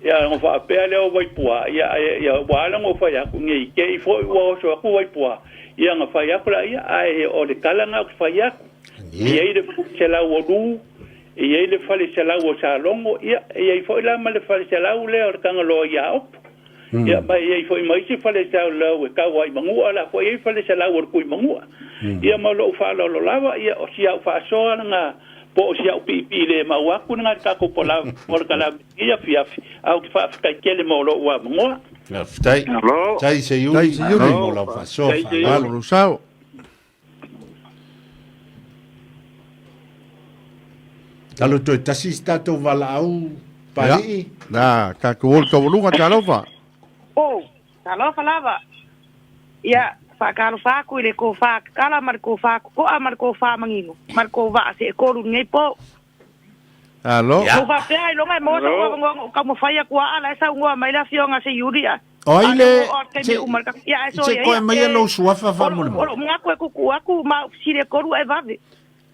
Ia ona faapea lea o Vaipuā, ia, ia ua ala ona ou fai atu, ne i te i foi ua oso atu Vaipuā, ia ona fai atu laia, ae o le tala lena ou te fai atu. E i ai le fale selau o Lu, e i ai le fale selau o Salogo, ia, e i ai foi la ma le fale selau lea o le Tagaloa ia Opo. Ia, ma e i ai foi ma isi fale selau e tau ai i Manua, la foi e i ai fale selau o le Tuimanua. Ia ma lou faaaloalo lava, ia, o si au faasoa lena, po o si au piipii le mau atu lena i le tatou polokalame i lenei afiafi, ae ou te faafetai tele mo lou avanoa. Faafetai. Tai Seiuli, Tai mo lau faasoa faamalo. Lou sao. Talo toe tasi si tatou valaau Palii. Na, tatou o le taualuga, talofa. Oh, talofa lava. Ia, faatalofa atu i le tofa tatala ma le tofa totoa ma le tofa manino, ma le tou vaa seetolu i lenei po. Alo. Ua faapea ailoga e maua sou avanoa na ou taumafai atu aa la e saunoa mai le afioga a Seiuli a. O ai le se se koe mai lou suafa faamolemole. O lou manatu e tuutuu atu ma ou fesili e tolu ae vave.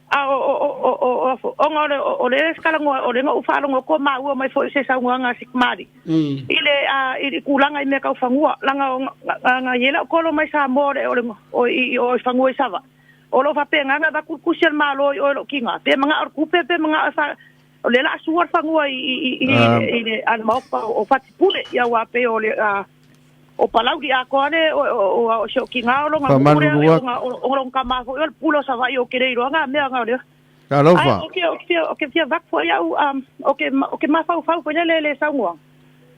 A o o o o o ona o le o le talanoa o le na ou faalogo atu o maua mai foi i se saunoaga a si tamalii i le a i le tulaga i mea tau fanua leaga o na i ai lau tolo mai Samoa o le o le o i o i fanua i Savaii. O lo o faapena ona avatu le tusi a le Malo i oe lou tiga, pe manao le tupe pe manao e fa, o lea o le a sua le fanua i, i, i, i, i le, a le maopa o Fatipule, ia aua pei o le, a, o Palauli atoa le, o, o, o, o si ou tiga o lona nuu lea, Faamalulu atu. ona, o, o lona tama foi o le pule o Savaii ou te le iloa na mea na o lea. Ae Talofa. ou te, ou te fia, ou te fia avatu foi au, um, ou te, ou te mafaufau foi lele i le saunoaga.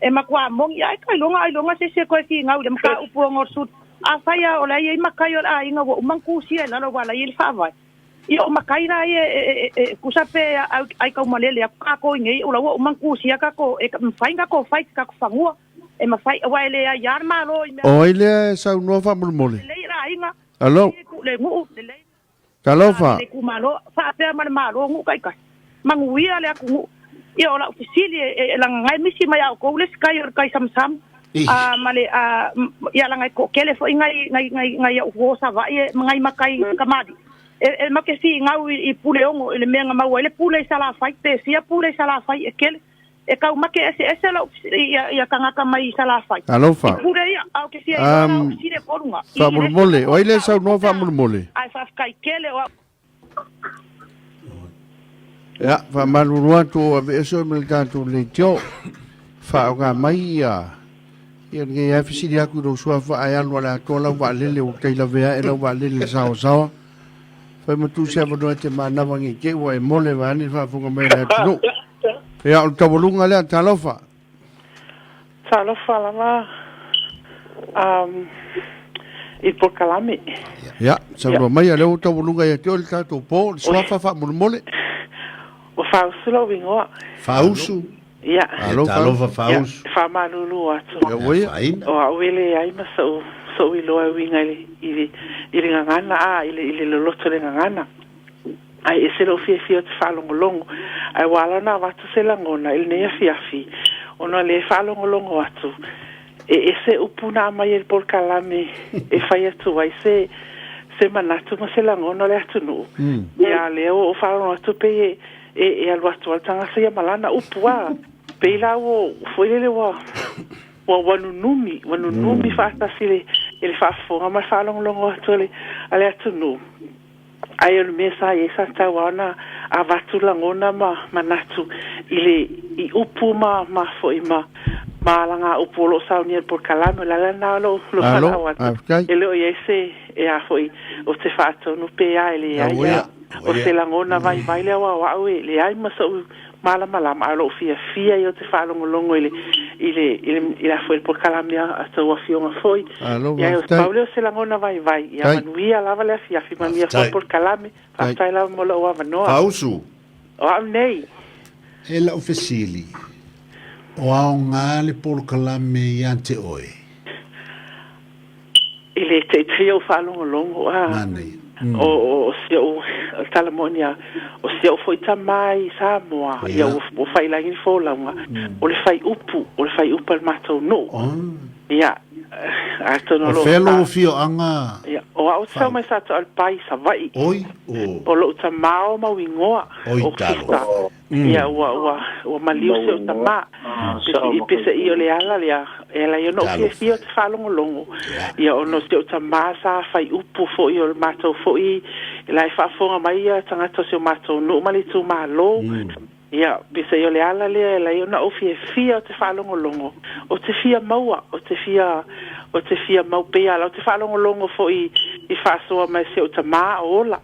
E matua moni ai ka iloga ailoga se isi e toe finau i le mataupu ona o le suli. Afai lava o la e i ai matai o le aiga ua uma ona tusia i lalo aua o la e i ai le faavae, ia o matai la ia e, e, e tusa pe ai taumalele atu tatou i nei, o la ua uma ona tusia tatou, e mafai ona tatou fai i tatou fanua. E mafai, aua e leai lava le Malo i mea. O ai lea e saunoa faamolemole? Lelei le aiga, Alo. lelei le nuu, lelei. Talofa. Le itumalo, faapea ma le Malo nuu taitasi. Manuia le atunuu. Ia o lau fesili e, e laga e misi mai a outou le isi kai o le kai samasama. A, ma le, a, ia laga e toatele foi nai, nai, nai, nai au uo Savaii e, ma nai matai kamali'i. E, e make finau i, i Puleono i le mea na maua ai le pule i Salafai, pe fia pule i Salafai e tele. E kau make eseese lou ia, ia tagata mai i Salafai. Talofa. I pule ia, a o ke fia iloa la o fesili e koluga. I Faamolemole, o ai lea e saunoa faamolemole? Ae faafetai tele o au. Ia, faamalulu atu o aveese oe ma le tatou leitio. Faaaoga mai ia ia lenei lava fesili atu i lou suafa ae alu a le atoa lau vaalele ua tai lavea ae lau vaalele i le saoasaoa. Fai ma tu se avanoa e te manava nei te i ua e mole vaeane le faafofoga mai a le atunuu. Ia, o le taualuga lea, talofa. Talofa lava um, i polokalame. Ia, saunoa mai, a lea ua taualuga ia te oe le tatou po, le suafa faamolemole. Ua Fausu lou igoa. Fausu? Ia. Alo, talofa Fausu. Ia, faamalulu atu. Ia, ua ia. O au e leai ma sou so'u iloa e uiga i le, i le, i le gagana, a, i le, i le loloto o le gagana. Ae ese lou fiafia ou te faalogologo. Ae ua ala ona avatu se lagona i lenei afiafi, ona o lea e faalogologo atu, e ese upu na aumai e le polokalame e fai atu ai se, se manatu ma se lagona o le atunuu. Ia, a o lea ua ou faalogo atu pei e, e, e alu atu lava le tagata ia ma lana upu a. Pei la ua, foi lele ua, ua, ua nunumi, ua nunumi faatasi le, i le faafofoga ma le faalogologo atu a le, a le atunuu. Ae o le mea sa i ai sa tatau lava ona avatu lagona ma manatu i le i upu ma ma foi ma ma alagaupu o lo o saunia i le polokalame. O le ala lena o lou lou Malo, valaau atu faafetai. e le o i ai se e a foi o te faatonu pe a e leai Auea, a o se lagona vaivai lea aua o au e leai ma so'u malamalama ae o lou fiafia ia o te faalogologo i le i le i le i le a foi le polokalame a a tou afioga foi. Malo Ia e faafetai. pau lea o se lagona vaivai ia Faafetai. manuia lava le afiafi manuia foi le Faafetai. polokalame. Faafetai. Faafetai lava mo lou avanoa. Fausu. O au nei. E lau fesili, o aoga le polokalame ia te oe? I le teitei ou faalogologo a Manaia. o o si ou o le tala moni a o si ou foi tama i Samoa ia Ia. ua ua faiilagi le folauga o le faiupu o le faiupu a le matou nuu Oh. ia atonu o O loo fea sa lou afioaga ia o au sau mai Fausu? Satoalepai i Savaii Oi, o. o lou tama o mau igoa Oi o talofa. Kisa ia ua ua ua maliu si ou tama pese pese i o le ala lea e ala ai ona ou fiafia Talofa. ou te faalogologo Ia. ia ona o si ou tama sa fai upu foi o le matou foi la e faafofoga mai ia tagata o si o matou nuu ma le itumalo ia pese i o le ala lea e ala ai ona ou fiafia ou te faalogologo ou te fia maua ou te fia ou te fia mau pea la ou te faalogologo foi i faasoa mai si ou tama o ola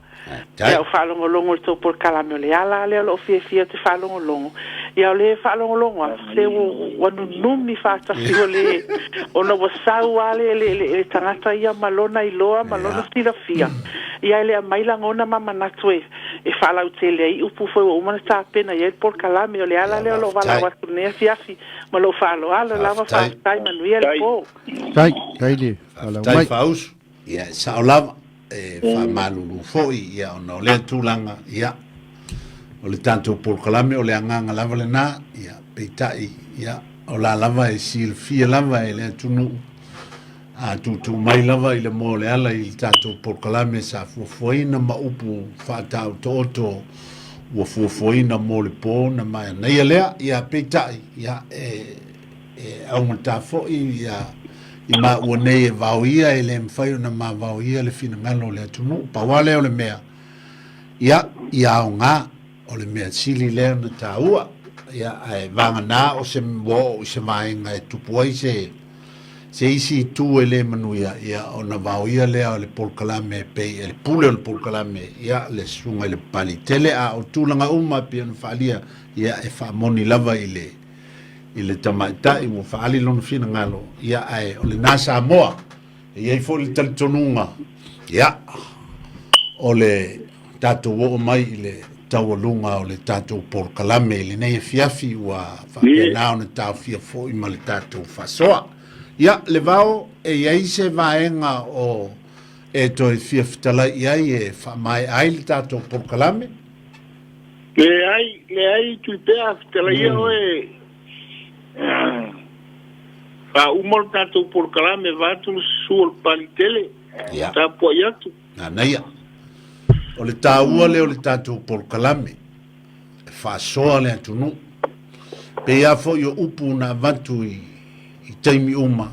Tai. Ia ou faalogologo i le tou polokalame o le ala lea o loo fiafia ou te faalogologo. Ia o le faalogologo atu se ua ua nunumi faatasi ua le ona ua sau a le le le le tagata ia ma lona iloa ma lona silafia. Ia e le aumai lagona ma manatu e e faalautele ai upu foi ua uma ona tapena i ai le polokalame. O le ala Ia lea o loo valaau faafetai. atu i lenei afiafi ma lou faaaloalo lava Faafetai. faafetai manuia le po. Tai, tai le valaau Faafetai mai. Fausu. Ia e sao lava, e faamalulu foi ia ona o lea tulaga, ia o le tatou polokalame o le agaga lava lena, ia peitai, ia o la lava e silafia lava e le atunuu, a tuutuu mai lava i le moa o le ala i le tatou polokalame sa fuafuaina ma upu faataotooto ua fuafuaina mo le po na maea lea, ia peitai, ia e E augata foi ia i maua nei e vaoia e le mafai ona mavaoia le finagalo o le atunuu. Pau lava lea o le mea, ia, ia aoga, o le mea sili lea ona taua. Ia, ae vagana o se ua oo i se vaega e tupu ai se, se isi itu e le manuia, ia, ona vaoia lea o le polokalame e pei e le pule o le polokalame, ia, le susuga i le Papaliitele, a o tulaga uma e pei ona faaalia, ia, e faamoni lava i le, i le tamaitai ua faaali lona finagalo, ia ae o lena Samoa. E i ai foi le talitonuga, ia, o le tatou oo mai i le taualuga o le tatou polokalame i lenei afiafi ua faapena ona taofia foi ma le tatou faasoa. Ia, le vao, e i ai se vaega o e toe fia fetalai i ai e faamaea ai le tatou polokalame? Leai, leai Tuipea, fetalaia oe faauma le tatou polokalame vaeatu le susu o le Papaliitele, Ia. tapuai atu. Nanaia. O le taua lea o le tatou polokalame, e faasoa le atunuu. Pei lava foi o upu na avatu i, i taimi uma,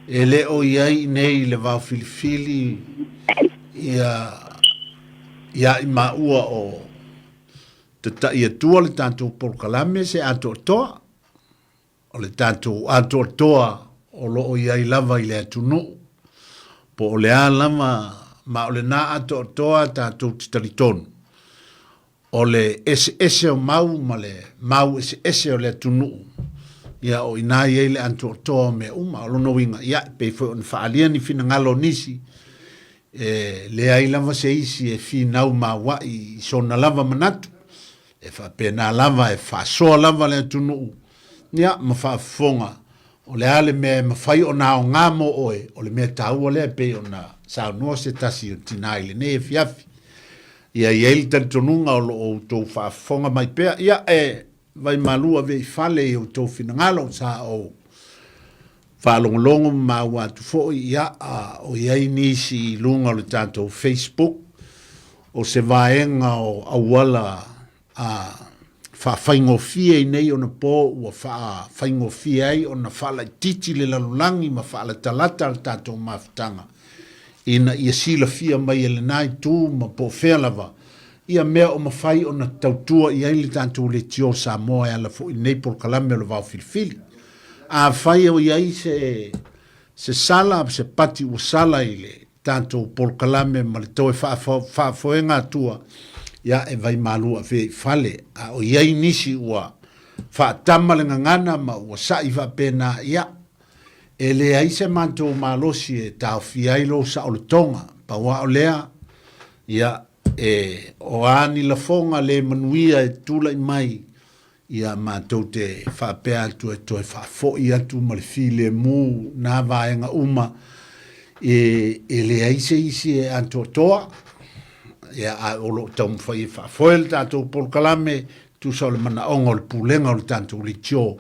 e le o i ai nei i le vaofilifili ia ia i maua o tata'i atua le tatou polokalame se atoatoa, o le tatou atoatoa o lo o i ai lava i le atunuu, po o le a lava, ma o lena atoatoa tatou te talitonu, o le eseese o mau ma le mau eseese o le atunuu, ia o i ina i ai le atoatoa o mea uma. O lona uiga, ia, e pei foi ona faaalia ni finagalo o nisi, E leai lava se isi e finau maua'i i sona lava manatu, e faapena lava e faasoa lava le atunuu, ia, ma faafofoga. O le a le mea e mafai ona aoga mo oe, o le mea taua lea e pei ona saunoa se tasi o tina i lenei afiafi. Ia i ai le talitonuga o lo o outou faafofoga mai pea, ia e vaimalu ave i fale i outou finagalo sa ou faalogologo ma maua atu foi, ia, o i ai nisi i luga o le tatou Facebook, o se vaega o auala a faafaigofie i nei ona po ua faafaigofie ai ona faalaitiiti le lalolagi ma faalatalata le tatou mafutaga ina ia silafia mai e lena itu ma po o fea lava ia mea o mafai ona tautua i ai le tatou Leitio Samoa e ala foi i lenei polokalame o le Vao Filifili. Afai o i ai se se sala, se pati ua sala i le tatou polokalame ma le toe faafoega atua, ia e vaimalu avea i fale. A o i ai nisi ua faatama le gagana ma ua sa'i faapena, ia, e leai se matou malosi e taofia ai lou saolotoga. Pau lava o lea, ia, e, o a ni lafoga le manuia e tulai mai, Ia matou te faapea atu e toe faafoi atu ma le filemu nā vaega uma e, e leai se isi e atoatoa, ia, a o lo o taumafai e faafoe le tatou polokalame, tusa o le manaoga o le pulega o le tatou leitio.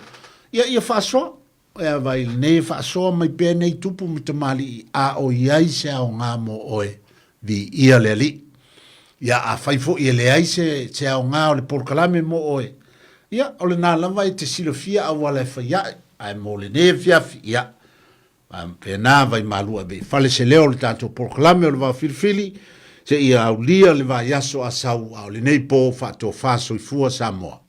Ia, ia faasoa, e vai lenei e faasoa mai pea nei tupu ma tamalii, a o i ai se aoga mo oe, viia le Alii. Ia, afai foi e leai se, se aoga o le polokalame mo oe, ia, o lena lava e te silafia auala e fai ae, ae mo lenei afiafi, ia, faapena vaimalu ave i fale se leo o le tatou polokalame o le Vao Filifili, seia aulia le vaiaso a sau, a o lenei po faatofa soifua Samoa.